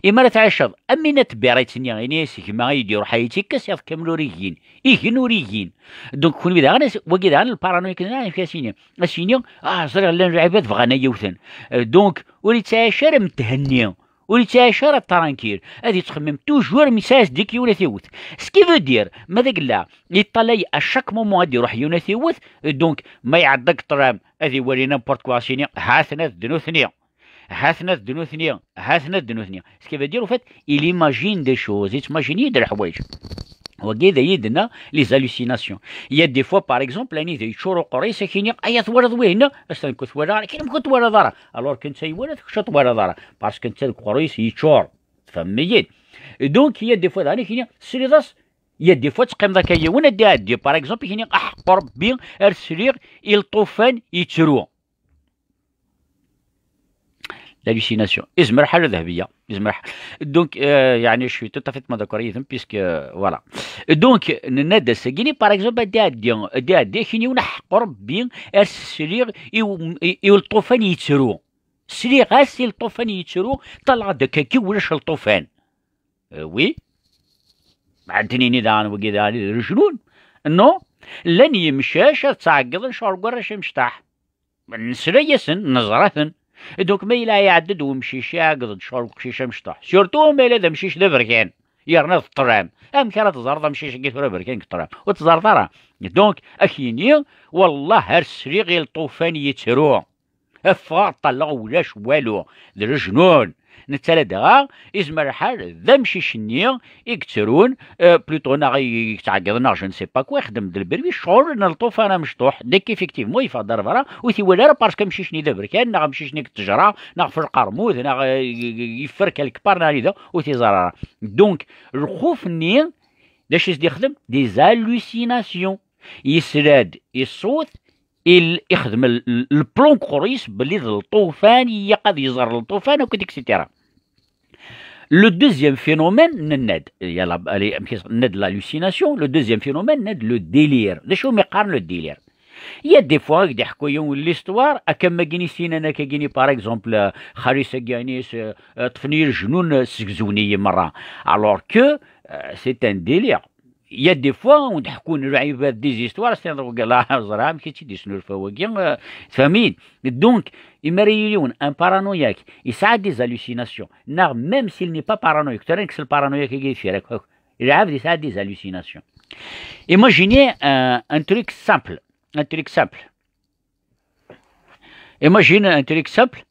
Imi ara tɛiceḍ am win atebbiṛ-itt-nni, ini-as gma i d-iruḥ a yi-tt-ikkes, iḍ kamel ur igin. Igin ur igin. Donc, kunwi daɣen, as- wagi daɣen, lparanoïa kan, amek as-ini? As-ini, ah, ẓriɣ llan lɛibad bɣan ad yewten. Euh, donc, ur yettɛic ara mthenni. Ur yettɛic ara tranquille. Ad yettxemmim toujours mi yesɛa-as-d yiwen ad t-iwet. Ce qui veut dire, ma d agella, yeṭṭalay à chaque moment ad iruḥ yiwen ad t-iwet, donc, ma iɛedda deg ṭṭlam, ad iwali n'importe quoi, as-ini, ha-ten-a d nutni. Ha-ten-a d nutni, ha-ten-a d nutni. Ce qui veut dire, au fait, il imagine des choses, yettmajini-d leḥwayeǧ. Wagi d ayen i d-tenna les hallucinations. Il y a des fois, par exemple, anida yeččur uqerru-is, ak-ini, aya twalaḍ wihin? As-, nekk ur t-walaɣ ara. Kra ur t-twalaḍ ara. Alors que netta iwala-t, kečč ur t-twalaḍ ara. Parce que netta deg uqerru-is yeččur. Tfehmem-iyi-d? Et donc, il y a des fois, daɣen, ak-ini, tesliḍ-as, il y a des fois, teqqimeḍ akka yiwen ad d-iɛeddi. Par exemple, ak-ini, aḥeqq Rebbi ar sliɣ i lṭufan yettru. L'hallucination. Izmer ḥal Dahbiya. Izmer ḥal. Donc, euh, يعني, je suis tout à fait d'accord avec vous, puisque, euh, voilà. Donc, nenna-d ass-agi, par exemple, ad d-iɛeddi, ad d-iɛeddi, ak-ini, aḥeqq Rebbi ar sliɣ i, i, i lṭufan yettru. Sliɣ-as i lṭufan yettru, ṭṭalleɣ-d akka, akka ulac lṭufan. Euh, oui. Ad d-nini daɣen, wagi daɣen d lejnun. Non. Llan yemcac ad ttɛeggiḍen ccɣel n warrac imecṭaḥ. Nesla-yasen, neẓra-ten. Donc, ma yella iɛedda-d wemcic, iɛeggeḍ-d ccɣel n uqcic amecṭuḥ. Surtout ma yella d amcic d aberkan, yerna d ṭṭlam. Amek ara teẓreḍ amcic-agi tura aberkan deg ṭṭlam? Ur teẓreḍ ara. Donc, ad k-yini, wallah, ar sliɣ i lṭufan yettru. Ffɣeɣ, ṭṭalleɣ, ulac walu. D lejnun. Netta ladɣa, izmer lḥal, d amcic-nni i yettrun, euh, plutôt neɣ i yettɛeggiḍen, neɣ je ne sais pas quoi, ixdem-d lbirwi, ccɣel n lṭufan amecṭuḥ. Deg effectivement, yeffeɣ-d ar berra, ur t-iwala ara parce que amcic-nni d aberkan, neɣ amcic-nni deg ttejra, neɣ f lqermud, neɣ, euh, yeffer quelque part, neɣ anida, ur t-iẓer ara. Donc, lxuf-nni, d acu i s-d-ixdem? Des hallucinations. Yesla-d i ṣṣut, il-, ixdem l-, l-, le plan deg uqerru-is belli d lṭufan, ilaq ad iẓer lṭufan, akked et cetera. Le deuxième phénomène, nenna-d, il y a la, allez, amek i s-, nenna-d l'hallucination, le deuxième phénomène, nenna-d le délire. D acu umi qqaren le délire? Il y a des fois, ak-d-iḥekku yiwen l'histoire, akka am wagini s-yennan akkagini, par exemple, euh, xali-s-agi, euh, euh, ṭṭfen-iyi lejnun, euh, ssegzun-iyi merra. Alors que, euh, c'est un délire. Il y a des fois, ur d-ḥekkun lɛibad des histoires, c'est-à-dire, la, ẓriɣ amek i tt-id-yesnulfa wagi, euh, tfehmem? Donc, imi ara yili yiwen un paranoïaque, yesɛa des hallucinations, neɣ même s'il n'est pas paranoïaque, tura nek s le paranoïaque-agi deffir akk, akk, lɛebd yesɛa des hallucinations. Imaginez un, un truc simple, un truc simple. Imagine un truc simple,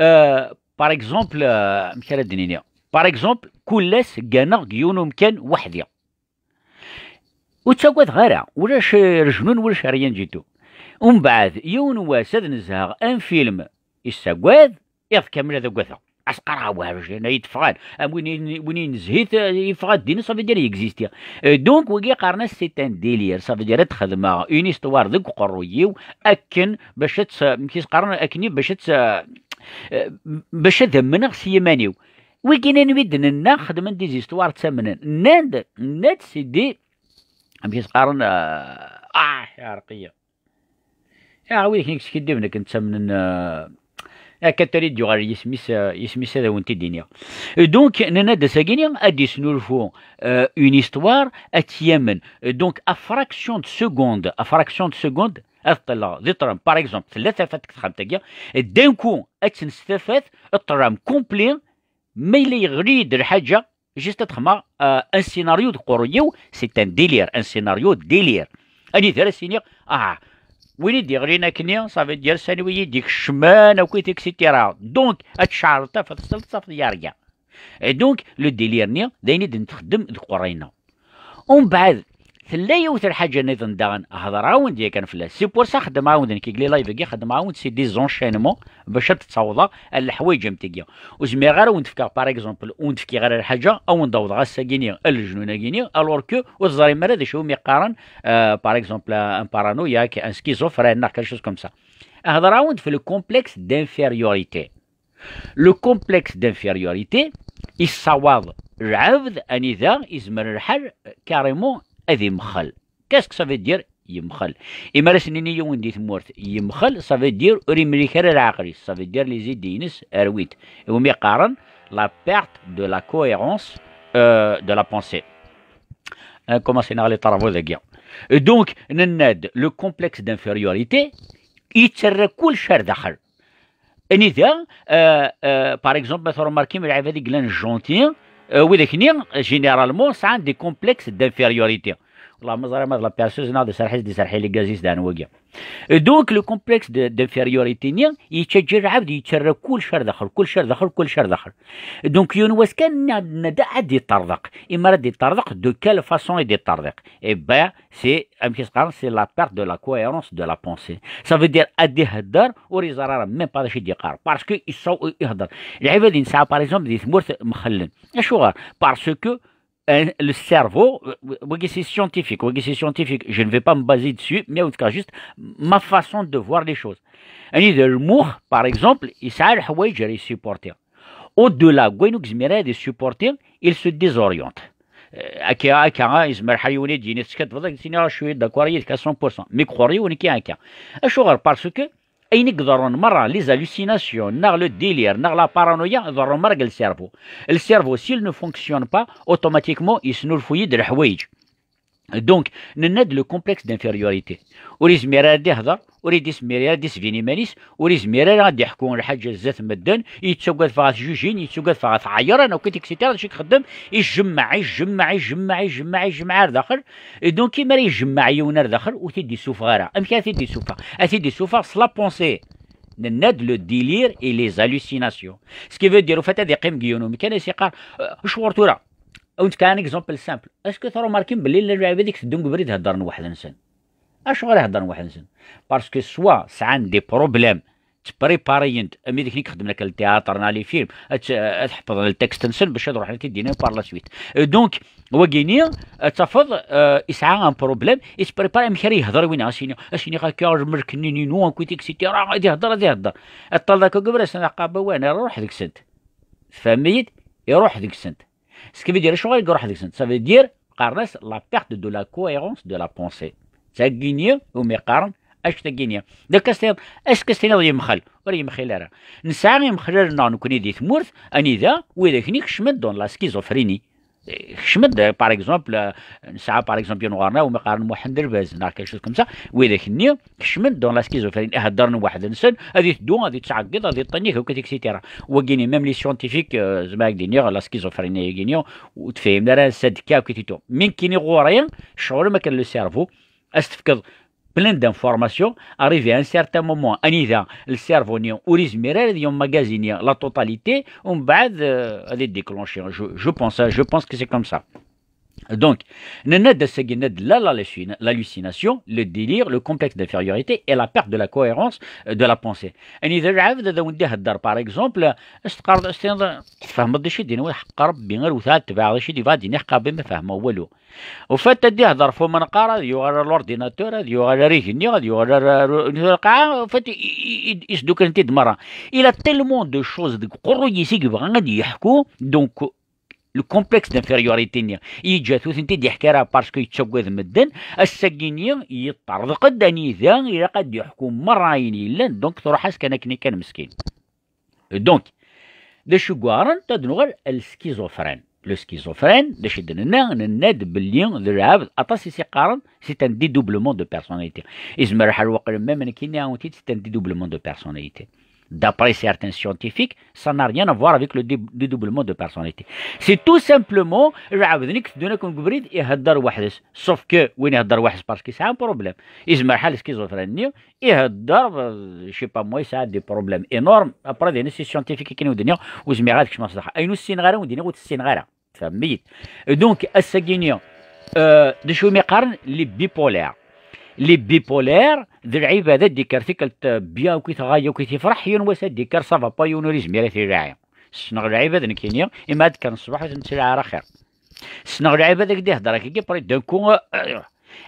euh, par exemple, euh, amek ara d-nini? Par exemple, kul ass gganeɣ deg yiwen umkan weḥdi. Ur ttagadeɣ ara, ulac, eh, lejnun, ulac rien du tout. Umbeɛd, yiwen wass ad nezheɣ un film, yessagad, iḍ kamel ad agadeɣ. As-qqareɣ, "Awah, lejnun-a yeteffɣen." Am win i, win i nezhi-t, eh, yeffeɣ-d din, ça veut dire yexisti. Eh, donc, wagi qqaren-as c'est un délire, ça veut dire ad xedmeɣ une histoire deg uqerruy-iw, akken bac ad tt-, amek i s-qqaren, akken i bac ad tt-, eh, bac ad amneɣ s yiman-iw. Wigi nnan wi d-nenna xedmen des histoires ttamnen. Nnan-d, nnan-d c'est des, amek i s-qqaren, eh, ah, iɛreq-iyi. Ya, wid k-yeskiddiben akken ttamnen, eh, akka tali d-yuɣal yisem-is, eh, yisem-is ad awen-t-id-iniɣ. Donc, nenna-d ass-agi-ni ad d-isnulfu, eh, une histoire, ad tt-yamen. Donc, à fraction de seconde, à fraction de seconde, ad ṭṭleɣ di ṭṭlam. Par exemple, tella tafat deg texxamt-agi, d'un coup, ad tt-nestafat, ṭṭlam complet, ma yella yeɣli-d lḥaǧa, juste ad xedmeɣ, euh, un scénario deg uqerruy-iw, c'est un délire, un scénario délire. Anida ara s-iniɣ, ah, win i d-yeɣlin akkenni, ça veut dire sani wi yi-d-ikecmen, akkit, et cetera. Donc, ad tceɛleḍ tafat, tesleḍ, tafat yerga. Et donc, le délire-nni, d ayen i d-nexdem deg uqerruy-nneɣ. Umbeɛd, tella yiwet n lḥaǧa nniḍen daɣen, hedreɣ-awen-d yakan fell-as. C'est pour ça xeddmeɣ-awen-d nekk deg les live-agi, xeddmeɣ-awen-d c'est des enchaînements bac ad d-ttawḍeɣ ar leḥwayeǧ am tigi. Ur zmireɣ ara ad wen-d-fkeɣ, par exemple, ur wen-d-fkiɣ ara lḥaǧa, ad wen-d-awḍeɣ ass-agi-ni, a lejnun-agi-ni, alors que ur teẓrim ara d acu umi qqaren, euh, par exemple, un paranoïaque, un schizophrène, neɣ quelque chose comme ça. Hedreɣ-awen-d f le complexe d'infériorité. Le complexe d'infériorité yessawaḍ lɛebd anida izmer lḥal carrément ad imxel. Qu'est-ce que ça veut dire yemxel? Imi ara s-nini yiwen di tmurt yemxel, ça veut dire ur imlik ara leɛqel-is, ça veut dire les idées-ines rwint. Iwumi qqaren, la perte de la cohérence euh, de la pensée. Commencé à les travaux de guerre. Donc, le complexe d'infériorité, il tire كل شيء داخل. Anida, euh, euh, par exemple, مثلا remarqué, mais avec les gens gentils, euh, oui, généralement, ça a des complexes d'infériorité. والله ما زال ما la perceuse ناض سرحيز دي سرحي لي غازيس دان وقيا. Donc, le complexe d'infériorité نيا يتجر عبد يتشرى كل شر داخل، كل شر داخل، كل شر داخل. Donc, يون واسكان ندا عاد يطرق. إما راد يطرق، de quelle façon يدي يطرق؟ Eh ben, c'est أمك يسقار c'est la perte de la cohérence de la pensée. Ça veut dire أدي هدر وري زرارة même pas شي ديقار parce que يصو يهدر. العباد ينسى par exemple دي ثمورت مخلن. أشو غار؟ Parce que le cerveau, c'est scientifique, c'est scientifique, je ne vais pas me baser dessus, mais en tout cas juste ma façon de voir les choses. يعني المخ, par exemple, يسعى الحوايج اللي يسيبورتي. Au-delà, وين يزمر هذا يسيبورتي, il se désoriente. هكا هكا يزمر حيوان يجيني تسكت فضلك سيني شويه داكوار يدك à cent pour cent mais كخوري ونكي هكا. اشو غير parce que اين يضرون مره les hallucinations ناغ le délire ناغ la paranoïa ضرون مره le cerveau. Le cerveau, s'il ne fonctionne pas, automatiquement يسنو الفويد الحوايج. Donc, نناد le complexe d'infériorité. وريز ميرا دي هضر وريد يسمير يا دي سفيني مانيس وريز ميرا غادي يحكون الحاجه زات مدن يتسوقات فغاث جوجين يتسوقات فغاث عير انا وكنت اكسيتيرا شي خدم يجمع يجمع يجمع يجمع يجمع داخل. Donc كيما يجمع يونر داخل وتيدي سوفا غير امك تيدي سوفا اتيدي سوفا la pensée. نناد le délire et les hallucinations. Ce qui veut dire, au fait, هذه قيم قيونو مكان يسيقار شغور تورا. وانت كان exemple simple, est-ce que تروماركي بلي اللعيبه ديك تدوم قبري تهضر واحد نسن؟ اش غير يهضر واحد نسن؟ Parce que soit سعان des problèmes تبريبارينت امي ديك نيك خدم لك التياتر نا لي فيلم تحفظ التكست نسن باش تروح تدينا par la suite. Donc واكيني تفض يسعى un problème يتبريبار امي كان يهضر وين اسيني اسيني غا كيا ملك نينو كويت اكسيتيرا غادي يهضر غادي يهضر. الطال ذاك قبر سنة قابا وين روح ديك سنت فهميت؟ يروح ديك سنت. Ce qui veut dire شو غير يروح ديك سنت؟ Ça veut dire قارنس la perte de la cohérence de la pensée. تاكينيا ومي قارن اش تاكينيا. داك كاستيض اش كاستيض يمخل ولا يمخل راه نسعى يمخل لنا نكوني دي ثمورت اني ذا وإذا كني كشمت dans la schizophrénie. كشمت par exemple نسعى par exemple ينغارنا ومي قارن محمد الباز ناع quelque chose comme ça. وإذا كني كشمن dans la schizophrénie هضرن واحد نسن هذه تدو هذه تعقد هذه طنيك هكا اكسيتيرا. وكيني même les scientifiques زعما هكا دينيا la schizophrénie كينيا وتفهمنا راه سد كاو كي تيتو من كيني غوريا شعور ما كان le cerveau استفكض plein d'informations arrivé à un certain moment اني ذا le cerveau نيا وريز ميرال يوم ماغازينيا la totalité ومن بعد هذه déclenché. Je pense, je pense que c'est comme ça. Donc, نناد السجناد لا l'hallucination, le délire, le complexe d'infériorité et la perte de la cohérence de la pensée. يعني إذا العبد هذا وندي هدر par exemple استقرض استنظر تفهم بدي شي دين ولا حق ربي غير وثال تبع شي دي فادي نحقا بما فهمه ولو. وفات دي هدر فو من قارا يوغال l'ordinateur يوغال ريجني يوغال القاعة فات يسدوك انت مرة. Il a tellement de choses ديك قرو يسيق بغا غادي يحكو donc le complexe d'infériorité نيا يجاتو ثنتي دي حكارة parce que يتشوق ذا مدن السجيني يطرق الدني ذا إلا قد يحكم مرة إلا donc تروح كان كني كان مسكين. Donc ذا شو قارن تدنغل السكيزوفرين. Le schizophrène ذا شو دننا نناد بلي ذا العبد أطاس يسي قارن c'est un dédoublement de personnalité. إزمر حال وقل ما من كيني عاونتي c'est un dédoublement de personnalité. D'après certains scientifiques, ça n'a rien à voir avec le dédoublement de personnalité. C'est tout simplement العبد نيك تدونا كون قبريد يهدر وحدس. Sauf que وين يهدر وحدس parce que c'est un problème. يزمر حال سكيزوفرينيا يهدر je sais pas moi ça des problèmes énormes. Après des nécessités scientifiques كاين ودنيا وزمي غادي كش ما صدق. أين السين غير ودنيا وتسين غير. تفهميت؟ Donc الساكينيا آه دشو ميقارن les bipolaires. Les bipolaires ذي العبادة ديكار ثيكلت بيان كي تغايا كي تفرح يون واسا ديكار ça va pas يون ريز ميرا في راعي. سنغ العبادة نكينيا إما هاد كان الصباح وتنسى على خير. سنغ العبادة كدي هضرك كي بري d'un coup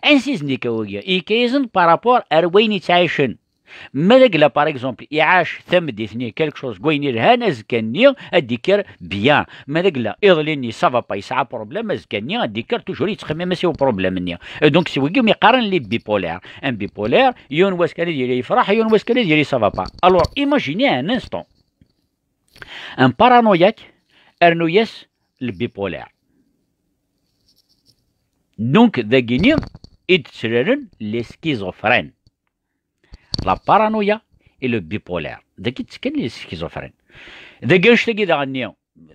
انسيز نيكا ويا إيكايزن par rapport أروين يتعايشن. ماذاك لا par exemple يعاش ثمديثني quelque chose كوين يلهان أزكاني أديكر بيان. ماذاك لا إضليني ça va pas يسعى problème أزكاني أديكر toujours يتخمم سي problème ني. Donc سي ويقيم يقارن les bipolaires. Un bipolaire يون واس كان يدير يفرح يون واس كان يدير ça va pas. Alors imaginez un instant. Un paranoïaque rnu-yas le bipolaire. Donc, dagini i d-ttraren les schizophrènes. La paranoïa et le bipolaire. Dagi ttekken les schizophrènes. Dagi annect-agi daɣen-nni,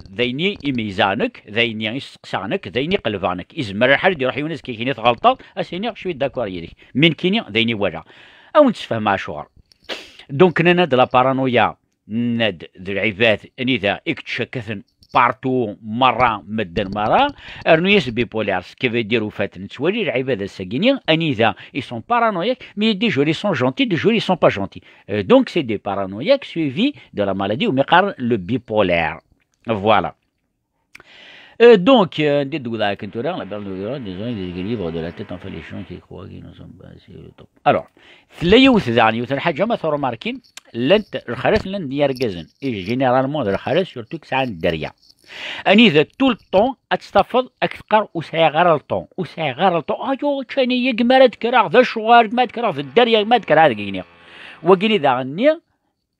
d ayen i meyyzeɣ nekk, d ayen i steqsaɣ nekk, d ayen i qelbeɣ nekk. Izmer lḥal ad iruḥ yiwen azekka-kini tɣelṭeḍ, ad s-iniɣ je suis d'accord yid-k. Mi nekkini d ayen i walaɣ. Ad wen-d-sfehmeɣ acuɣer. Donc, nnan-d la paranoïa, nnan-d d lɛibad anida i yettcakkaten partout, merra, medden merra. Rnu-yas bipolaire, ce qui veut dire, au fait, nettwali lɛibad ass-agi-ni anida ils sont paranoïaques, mais des jours ils sont gentils, des jours ils sont pas gentils. Euh, donc c'est des paranoïaques suivis de la maladie, ou mais le bipolaire. Voilà. Euh, donc, euh, anda d-wwḍeɣ akken tura, la perte de, des gens, des livres de la tête, enfin, les gens qui croient qu'ils ne sont pas sur le top. Alors, tella yiwet daɣen, yiwet n lḥaǧa ma tṛumarkim, llant lxalat, llant n yergazen. Et généralement, d lxalat, surtout que sɛan dderya. Anida tout le temps ad tafeḍ ad k-teqqar ur sɛiɣ ara le temps, ur sɛiɣ ara le temps. Ayo, ččan-iyi, gma ara d-kkreɣ, d acuɣer, gma ad d-kkreɣ, d dderya, gma ad d-kkreɣ, ad k-iniɣ. Wagini daɣen-nni,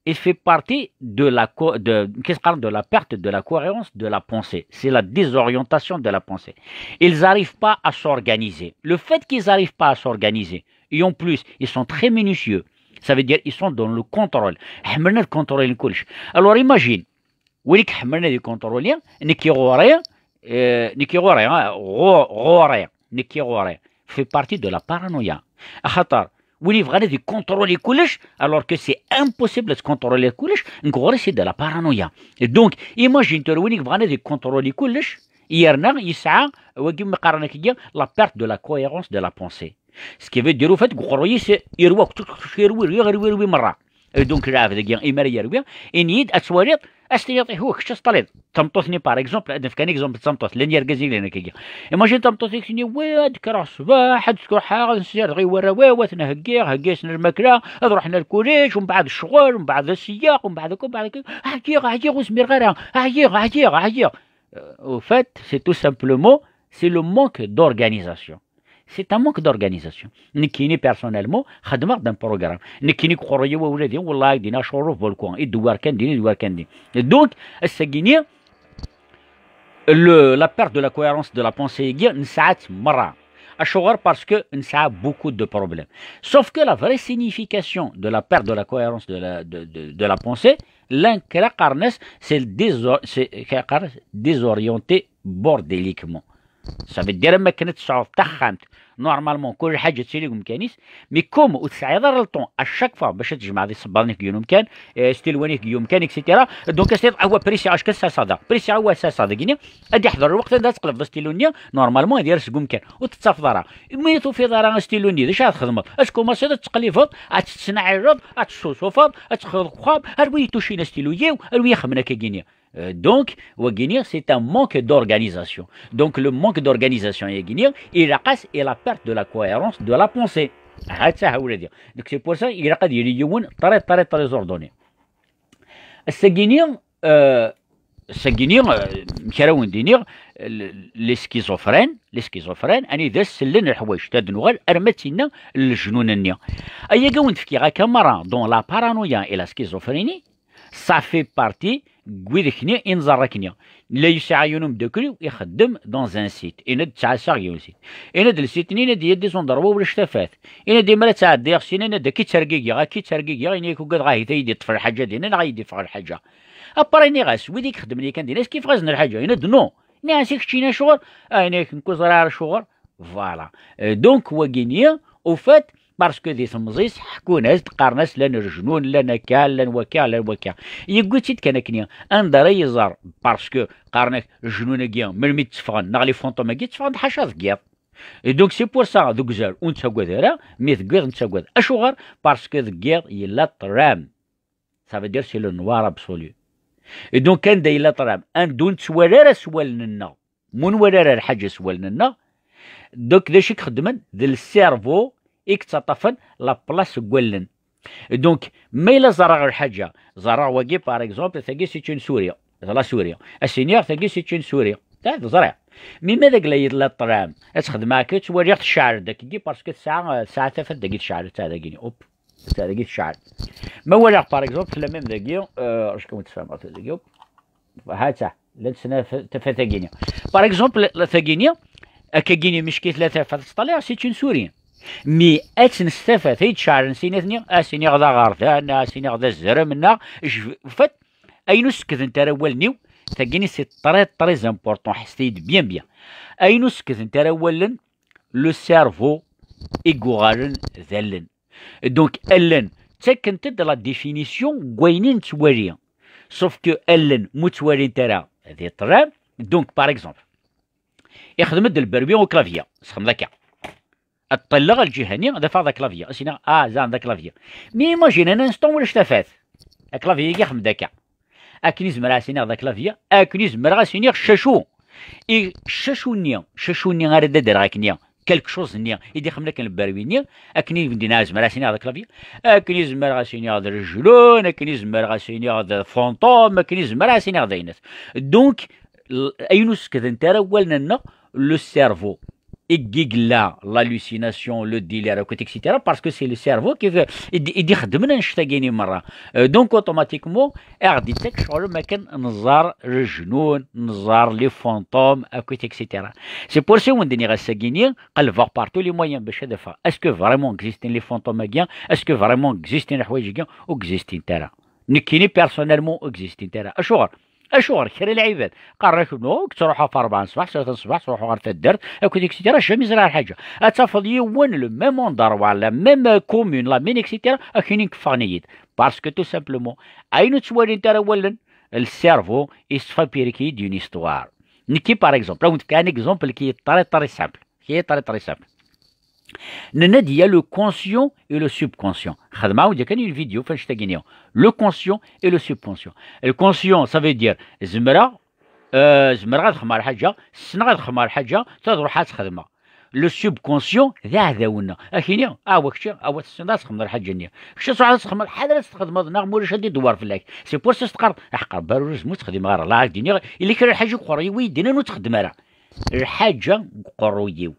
il fait partie de la, co- de, qu'est-ce qu'on parle de la perte de la cohérence de la pensée. C'est la désorientation de la pensée. Ils n'arrivent pas à s'organiser. Le fait qu'ils n'arrivent pas à s'organiser, et en plus, ils sont très minutieux. Ça veut dire ils sont dans le contrôle. Ḥemmlen ad contrôler kullec. Alors imagine, win i iḥemmlen ad icontrôler, nekk ɣur-i, euh, nekk ɣur-i, ah, ɣur-, ɣur-i, nekk ɣur-i, fait partie de la paranoïa. Axaṭer win yebɣan ad icontrôler kullec, alors que c'est impossible ad tcontrôler kullec, nekk ɣur-i c'est de la paranoïa. Et donc, imagine tura win yebɣan ad icontrôler kullec, yerna yesɛa wagi mi qqaren akka, la perte de la cohérence de la pensée. Ce qui veut dire, au fait, deg uqerruy-is irwa akk, irwi, irwi, irwi, irwi merra. Et donc, lɛebd-agi, imi ara yerwi, ini-yi-d, ad twaliḍ, ad s-tiniḍ, ihi, kečč ad teṭṭaliḍ. Tameṭṭut-nni, par exemple, ad nefk un exemple d tameṭṭut, llan yergazen i llan akkagi. Imagine tameṭṭut-ik tini, wi, ad kkreɣ ṣṣbeḥ, ad ttruḥeɣ, ad nsired i warraw-iw, ad ten-heggiɣ, heggi-asen lmakla, ad ruḥen ar lkuliǧ, umbeɛd ccɣel, umbeɛd d aseyyeq, umbeɛd akka, umbeɛd akka, ɛyiɣ, ɛyiɣ, ur zmireɣ ara, ɛyiɣ, ɛyiɣ, ɛyiɣ. Euh, au fait, c'est tout simplement, c'est le manque d'organisation. C'est un manque d'organisation. Nekkini, personnellement, xedmeɣ-d un programme. Nekkini, deg uqerruy-iw, a wladi, wallahi, dina acuruf bulku, idewwar kan din, idewwar kan din. Donc, ass-agi-ni, le, la perte de la cohérence de la pensée-agi, nesɛa-tt merra. Acuɣer? Parce que nesɛa beaucoup de problèmes. Sauf que la vraie signification de la perte de la cohérence de la, de, de, de la pensée, llan kra qqaren-as, c'est le désor-, c'est, kra qqaren-as désorienté bordéliquement. Ça veut dire, am akken ad tesɛuḍ taxxamt, normalement, kul lḥaǧa ad tili deg umkan-is, mais comme ur tesɛiḍ ara le temps à chaque fois bac ad tjemɛeḍ isebbaḍen-ik deg yiwen umkan, eh, istilwan-ik deg yiwen umkan, et cetera. Donc, ad s-tiniḍ, awa, prisi, acku ad serseɣ da, prisi, awa, serseɣ dagini, ad d-iḥḍer lweqt anda ad teqlbeḍ astilu-nni, normalement, ad yers deg umkan, ur t-tettafeḍ ara. Mi ur tufiḍ ara astilu-nni, d acu ara txedmeḍ? Ad tkumaṣiḍ ad tettqellibeḍ, ad tettneɛireḍ, ad tessusufeḍ, ad texḍeḍ deg uxxam, ar wi itucin astilu-yiw, ar wi ixemmen akkagini. Euh, donc, wagini, c'est un manque d'organisation. Donc, le manque d'organisation, yagini, ilaq-as et la perte de la cohérence de la pensée. Ha-tt-a, ha-tt-a. Donc, c'est pour ça, ilaq ad yili yiwen très, très, très ordonné. Ass-agini, euh, ass-agini, euh, amek ara wen-d-iniɣ, l-, les schizophrènes, les schizophrènes, anida sellen lḥwayeǧ, ad nuɣal arma d tinna n lejnun-nni. Ayagi wen-d-fkiɣ akka merra, dans la paranoïa et la schizophrénie, ça fait partie n wid-nni i nẓerr akkenni. La yesɛa yiwen umeddakel-iw ixeddem dans un site. Yenna-d ttɛassaɣ yiwen site. Yenna-d le site-nni, yenna-d, il y a des endroits ulac tafat. Yenna-d, imi ara ttɛeddiɣ syin, yenna-d, akka i ttergigiɣ, akka i ttergigiɣ, yenna-yak uggadeɣ ahat ad yi-d-iṭṭef lḥaǧa dinna neɣ ad yi-d-iffeɣ lḥaǧa. Après, nniɣ-as, wid i ixeddmen yakan dinna, est-ce qu'ils fɣazen lḥaǧa? Yenna-d, non. Nniɣ-as, i keččini acuɣer? Ah, yenna-yak, nekk ur ẓriɣ ara acuɣer. Voilà. Euh, donc, wagini, au fait, parce que di temẓi-s ḥekkun-as-d, qqaren-as llan rejnun, llan akka, llan wakka, llan wakka. Yewwi-tt-id kan akkenni. Anda ara yeẓer? Parce que qqaren-ak, rejnun-agi, melmi d-tteffɣen, neɣ les fantômes-agi, tteffɣen-d ḥaca deg yiḍ. Et donc, c'est pour ça, deg uzal, ur nettagad ara, mi deg yiḍ nettagad. Acuɣer? Parce que deg yiḍ yella ṭṭlam. Ça veut dire, c'est le noir absolu. Et donc, anda yella ṭṭlam, anda ur nettwali ara s wallen-nneɣ, ma ur nwala ara lḥaǧa s wallen-nneɣ, donc, d acu i ixeddmen? D le cerveau i yettaṭṭafen la place n wallen. Donc, ma yella ẓerreɣ lḥaǧa, ẓerreɣ wagi, par exemple, tagi c'est une souris, d la souris. Ad s-iniɣ, tagi c'est une souris. Ta, ẓriɣ. Mi ma d agla yella ṭṭlam, ad txedmeɣ akka, ttwaliɣ tecɛel-d akkagi, parce que tesɛa, tesɛa tafat dagi tecɛel, ta dagini, hop, ta dagi tecɛel. Ma walaɣ, par exemple, tella même dagi, euh, acu kan tfehmeḍ dagi, hop. Ha-tt-a. Llant snat tafat-agi-ni. Par exemple, tagi-ni, akka-agi-ni, mecki tella tafat teṭṭaliɣ, c'est une souris. Mi ad tt-nestafat, ay d-ceɛlen sinat-nni, ad s-iniɣ d aɣerdan, ad s-iniɣ d azrem, neɣ jfet, ayen ur sekdent ara wallen-iw, tagi-ni c'est très, très important, ḥesset-iyi-d bien, bien. Ayen ur sekdent ara wallen, le cerveau i yuɣalen d allen. Donc, allen, ttakkent-d la définition n wayen i nettwali. Sauf que allen, mu ttwalint ara di ṭṭlam, donc, par exemple, ixdem-d lberwi au clavier, sexdem d akka. Ad ṭṭilleɣ lǧiha-nni, ad afeɣ d aklavier. Ad s-iniɣ, ah, zan d aklavier. Mi imagine un instant ulac tafat. Aklavier-agi ixdem-d akka. Akken i zemreɣ ad s-iniɣ d aklavier, akken i zemreɣ ad s-iniɣ ccacu. I ccacu-nni, ccacu-nni ara d-adreɣ akken-nni, quelque chose-nni, i d-ixemmen akken lberwi-nni, akken i wen-d-iniɣ zemreɣ ad s-iniɣ d aklavier, akken i zemreɣ ad s-iniɣ d rejlun, akken i zemreɣ ad s-iniɣ d fantôme, akken i zemreɣ ad s-iniɣ d aynet. Donc, l-, ayen ur sekdent ara wallen-nneɣ, le cerveau. I yella l'hallucination, le délire, akk, et cetera, parce que c'est le cerveau qui fait, i d-, i d-ixeddmen annect-agi-ni merra. Euh, donc, automatiquement, aɣ-d-ittak ccɣel ma kan nẓer lejnun, nẓer les fantômes, akk, et cetera. C'est pour ça i wen-d-nniɣ ass-agi-ni, qelbeɣ par tous les moyens bac ad afeɣ. Est-ce que vraiment existent les fantômes-agi? Est-ce que vraiment existent leḥwayeǧ-agi? Ur existent ara. Nekkini, personnellement, ur existent ara. Acuɣer? Acuɣer? Kra n lɛibad qqaren-ak, no, ttruḥuɣ ɣef rebɛa n ṣṣbeḥ, tlata n ṣṣbeḥ, ttruḥuɣ ɣer taddart, akk, et cetera, jamais ẓriɣ lḥaǧa. Ad tafeḍ yiwen, le même endroit, la même commune, la même, et cetera, ak-inin keffɣen-iyi-d. Parce que, tout simplement, ayen ur ttwalint ara wallen, le cerveau, il se fabrique une histoire. Nekki, par exemple, ad wen-d-fkeɣ un exemple qui est très, très simple. Qui est très, très simple. Nenna-d, il y a le conscient et le subconscient. Xedmeɣ-awen-d yakan une vidéo f annect-agi-ni. Le conscient et le subconscient. Le conscient, ça veut dire, zemreɣ, euh, zemreɣ ad xedmeɣ lḥaǧa, ssneɣ ad xedmeɣ lḥaǧa, ad ruḥeɣ ad tt-xedmeɣ. Le subconscient, d aɛdaw-nneɣ. Ak-ini, ah, wa kečči, ah, wa tessneḍ ad txedmeḍ lḥaǧa-nni. Kečči ad truḥeḍ ad txedmeḍ, ḥader ad txedmeḍ, neɣ ma ulac ad idewwer fell-ak. C'est pour ça s-teqqareḍ, aḥeqq Rebbi, ur nezmir ad txedmeḍ ara. La ak-d-iniɣ, yella kra n lḥaǧa deg uqerruy-iw, ur yi-d-nnan ur tt-xeddem ara. Lḥaǧa deg uqerruy-iw.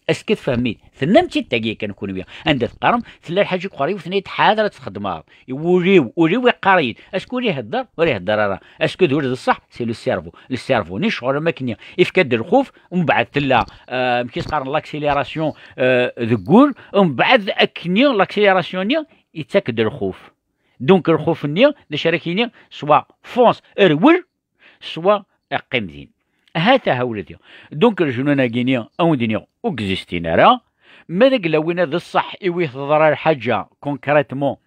Est-ce que tfehmem? Tennam-tt-id tagi kan kunwi. Anda teqqarem, tella lḥaǧa deg uqerruy-iw, tenna-yi-d ḥader ad txedmeḍ. Ul-iw, ul-iw iqqar-iyi-d. Est-ce que ul ihedder? Ur ihedder ara. Est-ce que d ul d ṣṣeḥ? C'est le cerveau. Le cerveau-nni ccɣel am akken-nni. Ifka-d lxuf, umbeɛd tella, euh, amek i s-qqaren, l'accélération, euh, deg ul, umbeɛd akken-nni, l'accélération-nni, ittak-d lxuf. Donc, lxuf-nni, d acu ara k-yini? Soit fonce, rwel, soit qqim din. Ahat aha ula d. Donc, lejnun-agi-ni, a wen-d-iniɣ, ur existin ara. Ma d aglaw-ina d ṣṣeḥ, i wi teḍra lḥaǧa, concrètement,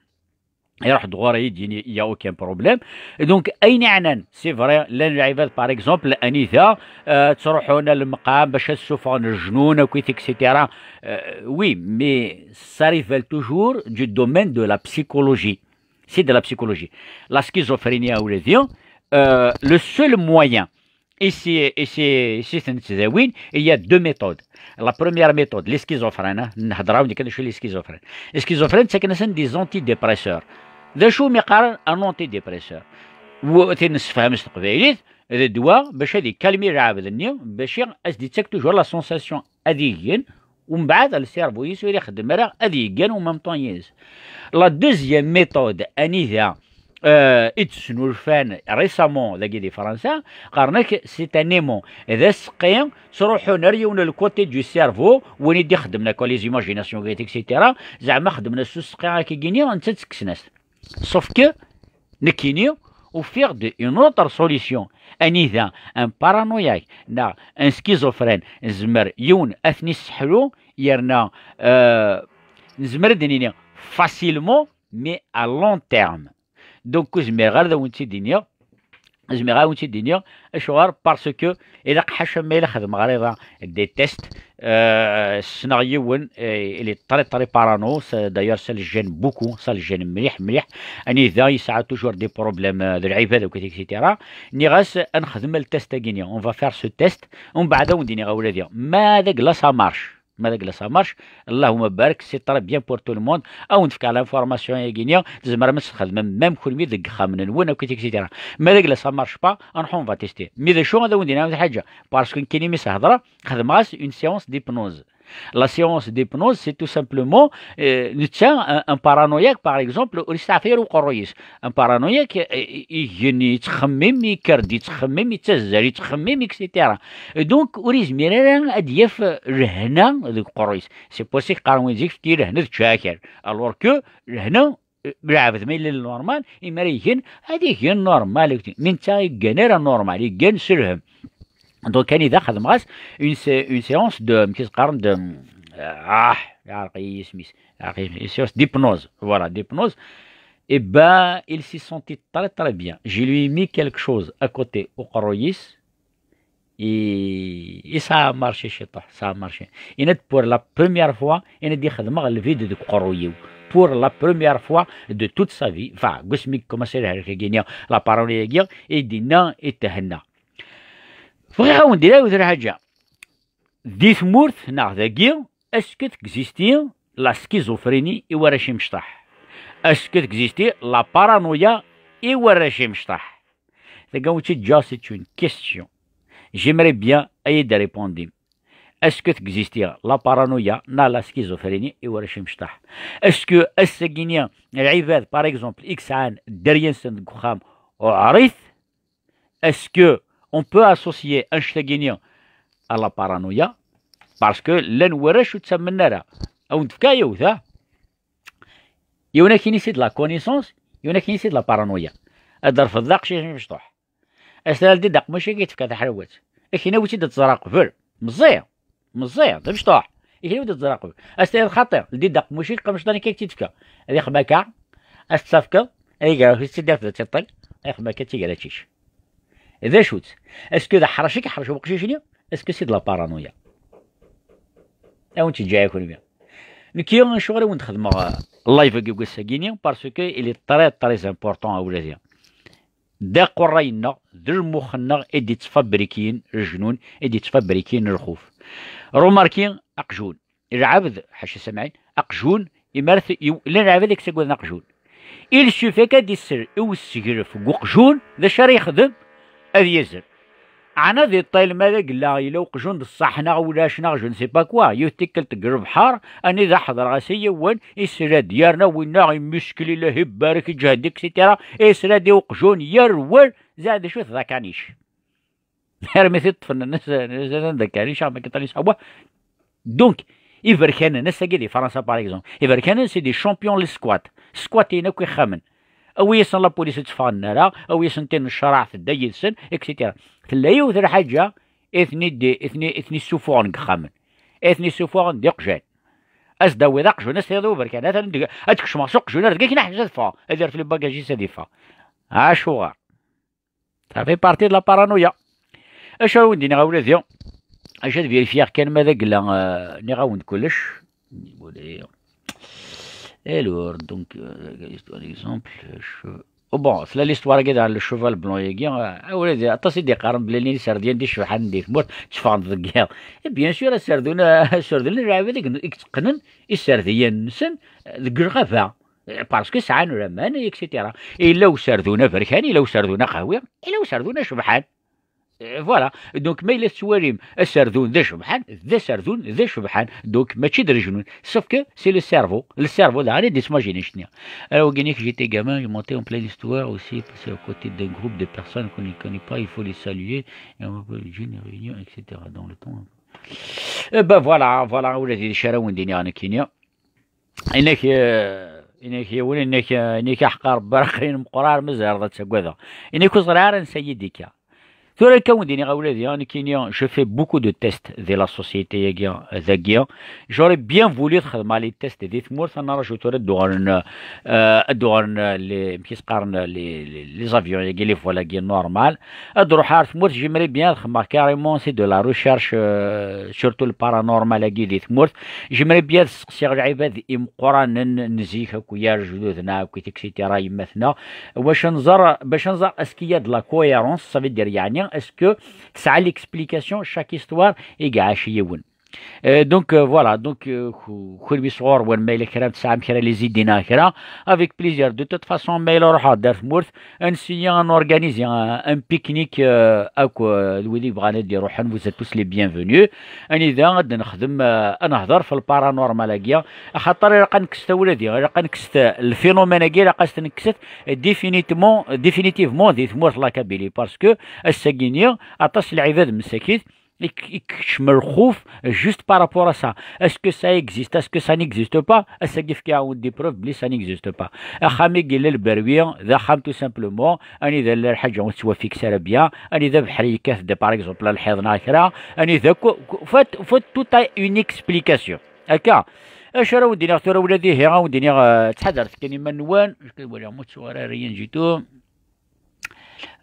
iruḥ-d ɣur-i, i d-yini, il y a aucun problème. Donc, ayen iɛnan, c'est vrai, llan lɛibad, par exemple, anida, euh, ttruḥun ar lemqam bac ad ssufɣen lejnun, akk, et cetera. Euh, oui, mais ça relève toujours du domaine de la psychologie. C'est de la psychologie. La schizophrénie, a ula d, euh, le seul moyen, ici, ici, ici, il y a deux méthodes. La première méthode, les schizophrènes, hein, نهضر عاود كان شو les schizophrènes. Les schizophrènes, c'est que des antidépresseurs. D acu mi qqaren un antidépresseur? Tin nessefham s teqbaylit, d ddwa bac ad ikalmi lɛebd-nni, bac ad s-d-ittak toujours la sensation ad igen, umbeɛd le cerveau-is ur ixeddem ara, ad yeggan en même temps yis. La deuxième méthode, anida, euh, i d-snulfan récemment dagi di Fransa, qqaren-ak c'est un aimant, d aseqqi, ttruḥun ar yiwen le côté du cerveau, win i d-ixeddmen akk les imaginations, et cetera, zeɛma xedmen-as s useqqi akka-gini, netta ttekksen-as. Sauf que, nekkini, ufiɣ-d une autre solution. Anida un paranoïaque neɣ un schizophrène nezmer yiwen ad ten-isseḥlu, yerna, euh, nezmer ad d-nini facilement, mais à long terme. Donc, ur zmireɣ ara ad awen-tt-id-iniɣ. Zmireɣ ad awen-tt-id-iniɣ. Acuɣer? Parce que ilaq ḥaca ma yella xedmeɣ ɣer iḍ-a des tests, euh, ssneɣ yiwen, euh, il est très, très parano, ça, d'ailleurs, ça le gêne beaucoup, ça le gêne mliḥ, mliḥ. Anida yesɛa toujours des problèmes, euh, d lɛibad, et cetera. Nniɣ-as, ad nexdem le test-agi-ni, on va faire ce test, umbeɛd ad wen-d-iniɣ a wladi. Ma d agla ça marche, ma d agla ça marche, Allahumma barak, c'est très bien pour tout le monde. A wen-d-fkeɣ l'information-agi-ni, tzemrem ad tt-txedmem même kunwi deg uxxam-nwen, akk, et cetera. Ma d agla ça marche pas, ad nruḥ, on va tester. Mais d acu ad wen-d-iniɣ lḥaǧa? Parce que nekkini mi s-hedreɣ, xedmeɣ-as une séance d'hypnose. La séance d'hypnose, c'est tout simplement, euh, netta, un, un paranoïaque, par exemple, ur yesteɛfa ara uqerruy-is. Un paranoïaque, euh, igen yettxemmim, yekker-d yettxemmim, yettazzal yettxemmim, et cetera. Et donc, ur yezmir ara ad d-yaf lehna deg uqerruy-is. C'est pour ça que qqaren win zik, fki lehna d ttɛakar. Alors que lehna, euh, lɛebd ma yella normal, imi ara igen, ad igen normal. Mi netta ur yeggan ara normal, yeggan s lhem. Donc, anida xedmeɣ-as une, sé- une séance de, qu'est-ce qu'on dit, de, euh, ah, yeɛreq-iyi yisem-is, yeɛreq-iyi, une séance d'hypnose, voilà, d'hypnose. Et ben, il s'est senti très, très bien. Je lui ai mis quelque chose à côté uqerruy-is, et, et ça a marché, ciṭuḥ, ça a marché. Yenna-d, pour la première fois, yenna-d, xedmeɣ le vide deg uqerruy-iw. Pour la première fois de toute sa vie, enfin, deg wasmi i commencé lehrak-agi-nni, la paranoïa-agi, i d-yenna, i thenna. Bɣiɣ ad wen-d-iniɣ yiwet n lḥaǧa. Di tmurt neɣ dagi, est-ce que texisti la schizophrénie i warrac imecṭaḥ? Est-ce que texisti la paranoïa i warrac imecṭaḥ? Tagi, déjà, c'est une question. J'aimerais bien ad yi-d-répondim. Est-ce que texisti la paranoïa neɣ la schizophrénie i warrac imecṭaḥ? Est-ce que ass-agi-nni lɛibad, par exemple, i yesɛan dderya-nsen deg uxxam, uɛrit, est-ce que on peut associer annect-agi-nni à la paranoïa? Parce que llan warrac ur ttamnen ara. Ad wen-d-fkeɣ yiwet, ha? Yiwen ad k-yini c'est de la connaissance, yiwen ad k-yini c'est de la paranoïa. Ad d-terfeḍ d aqcic amecṭuḥ. Ad s-tiniḍ ldi-d aqemmuc-ik, ad k-yefk taḥlawat. Ad k-yini wi tt-id-teẓra qbel. Meẓẓi. Meẓẓi, d amecṭuḥ. Ikli wi d-teẓra qbel. Ad s-tiniḍ xaṭi, ldi-d aqemmuc-ik, qemceḍ anek ad k-tt-id-tefk. Ad ixdem akka, ad s-tt-tefkeḍ, ad iger-, ad tt-id-terfed ad tiṭṭel, ad ixdem akka d tigracic. D acu-tt? Est-ce que d aḥrac i yeḥrec weqcic-nni? Est-ce que c'est de la paranoïa? Ad wen-tt-ǧǧeɣ i kunwi. Nekki, acuɣer i wen-d-xedmeɣ, euh, live-agi deg wass-agi-nni? Parce que il est très, très important, a wladi. D aqurray-nneɣ, d lmux-nneɣ i d-yettfabrikiyen lejnun, i d-yettfabrikiyen lxuf. Remarki, aqjun, lɛebd, ḥaca samɛin, aqjun, imi ara t-, yew-, llan lɛebd i yettaggaden aqjun. Il suffit kan ad d-isel i useglef deg uqjun, d acu ara yexdem? Ad yazzel. Ɛna di ṭṭilma d agella, yella uqjun d ṣṣeḥ neɣ ulac neɣ je ne sais pas quoi, yiwet tikkelt deg lebḥer, anida ḥedreɣ-as i yiwen, isla-d, yerna winna imuskel, Illah ibarek, iǧhed, et cetera. Isla-d i uqjun, yerwel, zeɛd acu-t d akanic. Armi t-ṭṭfen, nnan-as, nnan-as d akanic, am akken ṭṭal-is, awa. Donc, iberkanen, ass-agi di Fransa, par exemple, iberkanen, c'est des champions le squat. Squatin akk ixxamen. Awi-yasen la police ur tteffɣen ara, awi-yasen tin n ccṛeɛ tedda yid-sen, et cetera. Tella yiwet n lḥaǧa i ten-id-, i ten-, i ten-issufuɣen deg ixxamen. I ten-issufuɣen d iqjan. Ad s-d-tawiḍ aqjun, ad s-tiniḍ i uberkan, atan deg, ad tkecmeḍ s uqjun, ar deg akken aḥbes ad ffɣeɣ, ad yerfed lbagaj-is ad iffeɣ. Acuɣer? Ça fait partie de la paranoïa. Acu ara wen-d-iniɣ a wladi? Acu ad vérifier kan ma d agla, euh, nniɣ-awen-d kullec. Alors, donc, euh, histoire d'exemple, euh, je- Oh, bon, tella l'histoire-agi daɣen, le cheval blanc-agi, euh, a wladi, aṭas i d-iqqaren belli llan iserdiyen d icebḥanen di tmurt, tteffɣen-d deg yiḍ. Et bien sûr, aserdun, euh, aserdun, lɛibad i yen-, i yetteqqnen iserdiyen-nsen, euh, deg lɣaba. Parce que sɛan laman, et cetera. Yella userdun aberkan, yella userdun aqehwi, yella userdun acebḥan. Euh, voilà. Donc, ma yella tettwalim aserdun d acebḥan, d aserdun d acebḥan. Donc, mačči d lejnun. Sauf que c'est le cerveau. Le cerveau, daɣen, i d-yettmajini ccetni. Alors, wagi-nni, j'étais gamin, je montais en pleine histoire aussi, parce que à côté d'un groupe de personnes qu'on ne connaît pas, il faut les saluer. Et on va une réunion, et cetera. Dans le temps. Eh ben voilà, voilà, ula d icara win d-iniɣ nekkini. Inak, eh, inak yiwen, inak, eh, inak aḥeqqar Rebbi, aql-in meqqer armi ẓriɣ ad tagadeɣ. Inak ur ẓriɣ ara ansa i d-ikka. Tura akka wen-d-iniɣ a wladi, nekkini, je fais beaucoup de tests di la société-agi, dagi. J'aurais bien voulu ad xedmeɣ les tests di tmurt, ad nraju tura ad d-uɣalen, eh, ad d-uɣalen, eh, les, amek i s-qqaren, les, les, les avions-agi, les vols-agi normal. Ad ruḥeɣ ar tmurt, j'aimerais bien ad xedmeɣ carrément, c'est de la recherche, euh, surtout le paranormal-agi di tmurt. J'aimerais bien ad sseqsiɣ lɛibad imeqqranen n zik akk, ya lejdud-nneɣ akk, et cetera, yemma-tneɣ. Bac ad nẓer, bac ad nẓer est-ce qu'il y a de la cohérence, ça veut dire, yeɛni, est-ce que tesɛa l'explication chaque histoire i iɛac yiwen. Euh, donc euh, voilà, donc euh, ku- kunwi sɣur-wen ma yella kra tesɛam kra les idées neɣ kra, avec plaisir. De toute façon, ma yella ruḥeɣ-d ar tmurt, ad nessiya ad n-organiser un, un pique-nique euh, akk euh, d wid yebɣan ad d-iruḥen, vous êtes tous les bienvenus. Anida ad nexdem, euh, ad nehder f le paranormal-agi, axaṭer ilaq ad nekkes tawladi, ilaq ad nekkes le phénomène-agi, ilaq ad t-nekkset définitivement, définitivement di tmurt la Kabylie, parce que ass-agi-ni aṭas n lɛibad msakit i k- i keččem lxuf juste par rapport à ça. Est-ce que ça existe? Est-ce que ça n'existe pas? Ass-agi fkiɣ-awen-d des preuves belli ça n'existe pas. Axxam-agi yella lberwi, d axxam tout simplement, anida yella lḥaǧa ur tettwafiks ara bien, anida abeḥri yekkat-d par exemple lḥiḍ neɣ kra, anida ku- ku- faut, faut tout a une explication. Akka. Acu ara wen-d-iniɣ tura ula d ihi, ad wen-d-iniɣ euh, ttḥadaret kan iman-nwen, parce que wala ur ttuɣ ara rien du tout.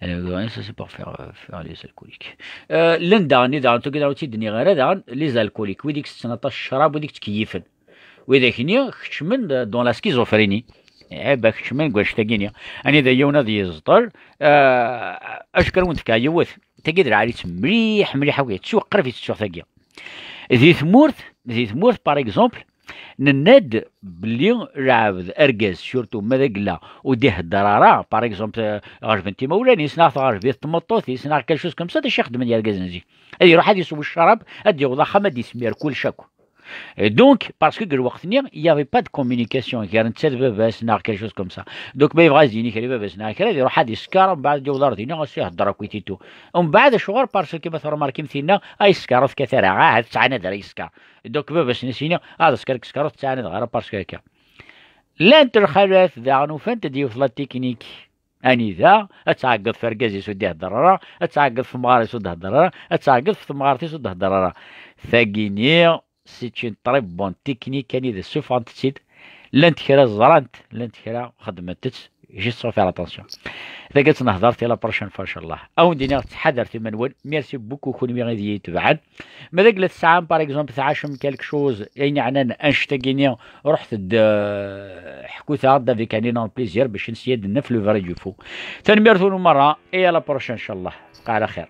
Euh, ça c'est pour faire, euh, faire les alcooliques. Euh, llan daɣen, daɣen, tugid ur tt-id-nniɣ ara daɣen, les alcooliques, wid i yessetten aṭas n ccrab, wid i yettkeyifen. Widak-nni keččmen d- dans la schizophrénie. Eh, ba keččmen deg wannect-agi-nni. Anida yiwen ad yeẓṭel, euh, acu kan wen-d-fkeɣ yiwet. Tagi d lɛali-tt mliḥ, mliḥ akk, yettuɣ qrib yettuɣ tagi. Di tmurt, di tmurt, par exemple, nenna-d belli lɛebd, argaz, surtout ma d agella, ur d-ihedder ara, par exemple, euh, ɣerbent imawlan-is, neɣ tɣerbit tmeṭṭut-is, neɣ quelque chose comme ça, d acu i xeddmen yergazen zik? Ad iruḥ ad isew ccrab, ad d-yaweḍ axxam, ad d-ismir kullec akk. Et donc, parce que deg lweqt-nni, il y avait pas de communication gar netta d baba-s neɣ quelque chose comme ça. Donc, ma yebɣa ad s-yini kra i baba-s neɣ kra, ad iruḥ ad isker, mbeɛd ad yaweḍ ar dina, ad s-ihedder akk i titu. Mbeɛd acuɣer? Parce que ma tṛumarkim tinna, ay ssker ur tekkat ara, ahat ttɛanad ara yesker. Donc, baba-s n as-yini, ad sker deg sker ur tettɛanad ara parce que akka. Llant lxalat daɣen ufant-d yiwet la technique. Anida ad tɛeggeḍ f argaz-is ur d-ihedder ara, ad tɛeggeḍ f temɣar-is ur d-hedder ara, ad tɛeggeḍ f temɣart-is ur d-hedder ara. Tagini, c'est une très bonne technique, anida ssufɣent-tt-id. Llant kra ẓrant, llant kra xeddment-tt, juste faut faire attention. Tagi ad tt-nehder la prochaine fois, inchallah. Ad wen-d-iniɣ ttḥadaret iman-nwen. Merci beaucoup kunwi i d-iyi-itebɛen. Ma d agla tesɛam, par exemple, tɛacem quelque chose, ayen yeɛnan annect-agi-nni, ruḥet-d, euh, ḥkut-aɣ-d avec un énorme plaisir bac nesya ad d-naf le vrai du faux. Tanemmirt-nwen merra, et à la prochaine, inchallah. Bqa ala xir.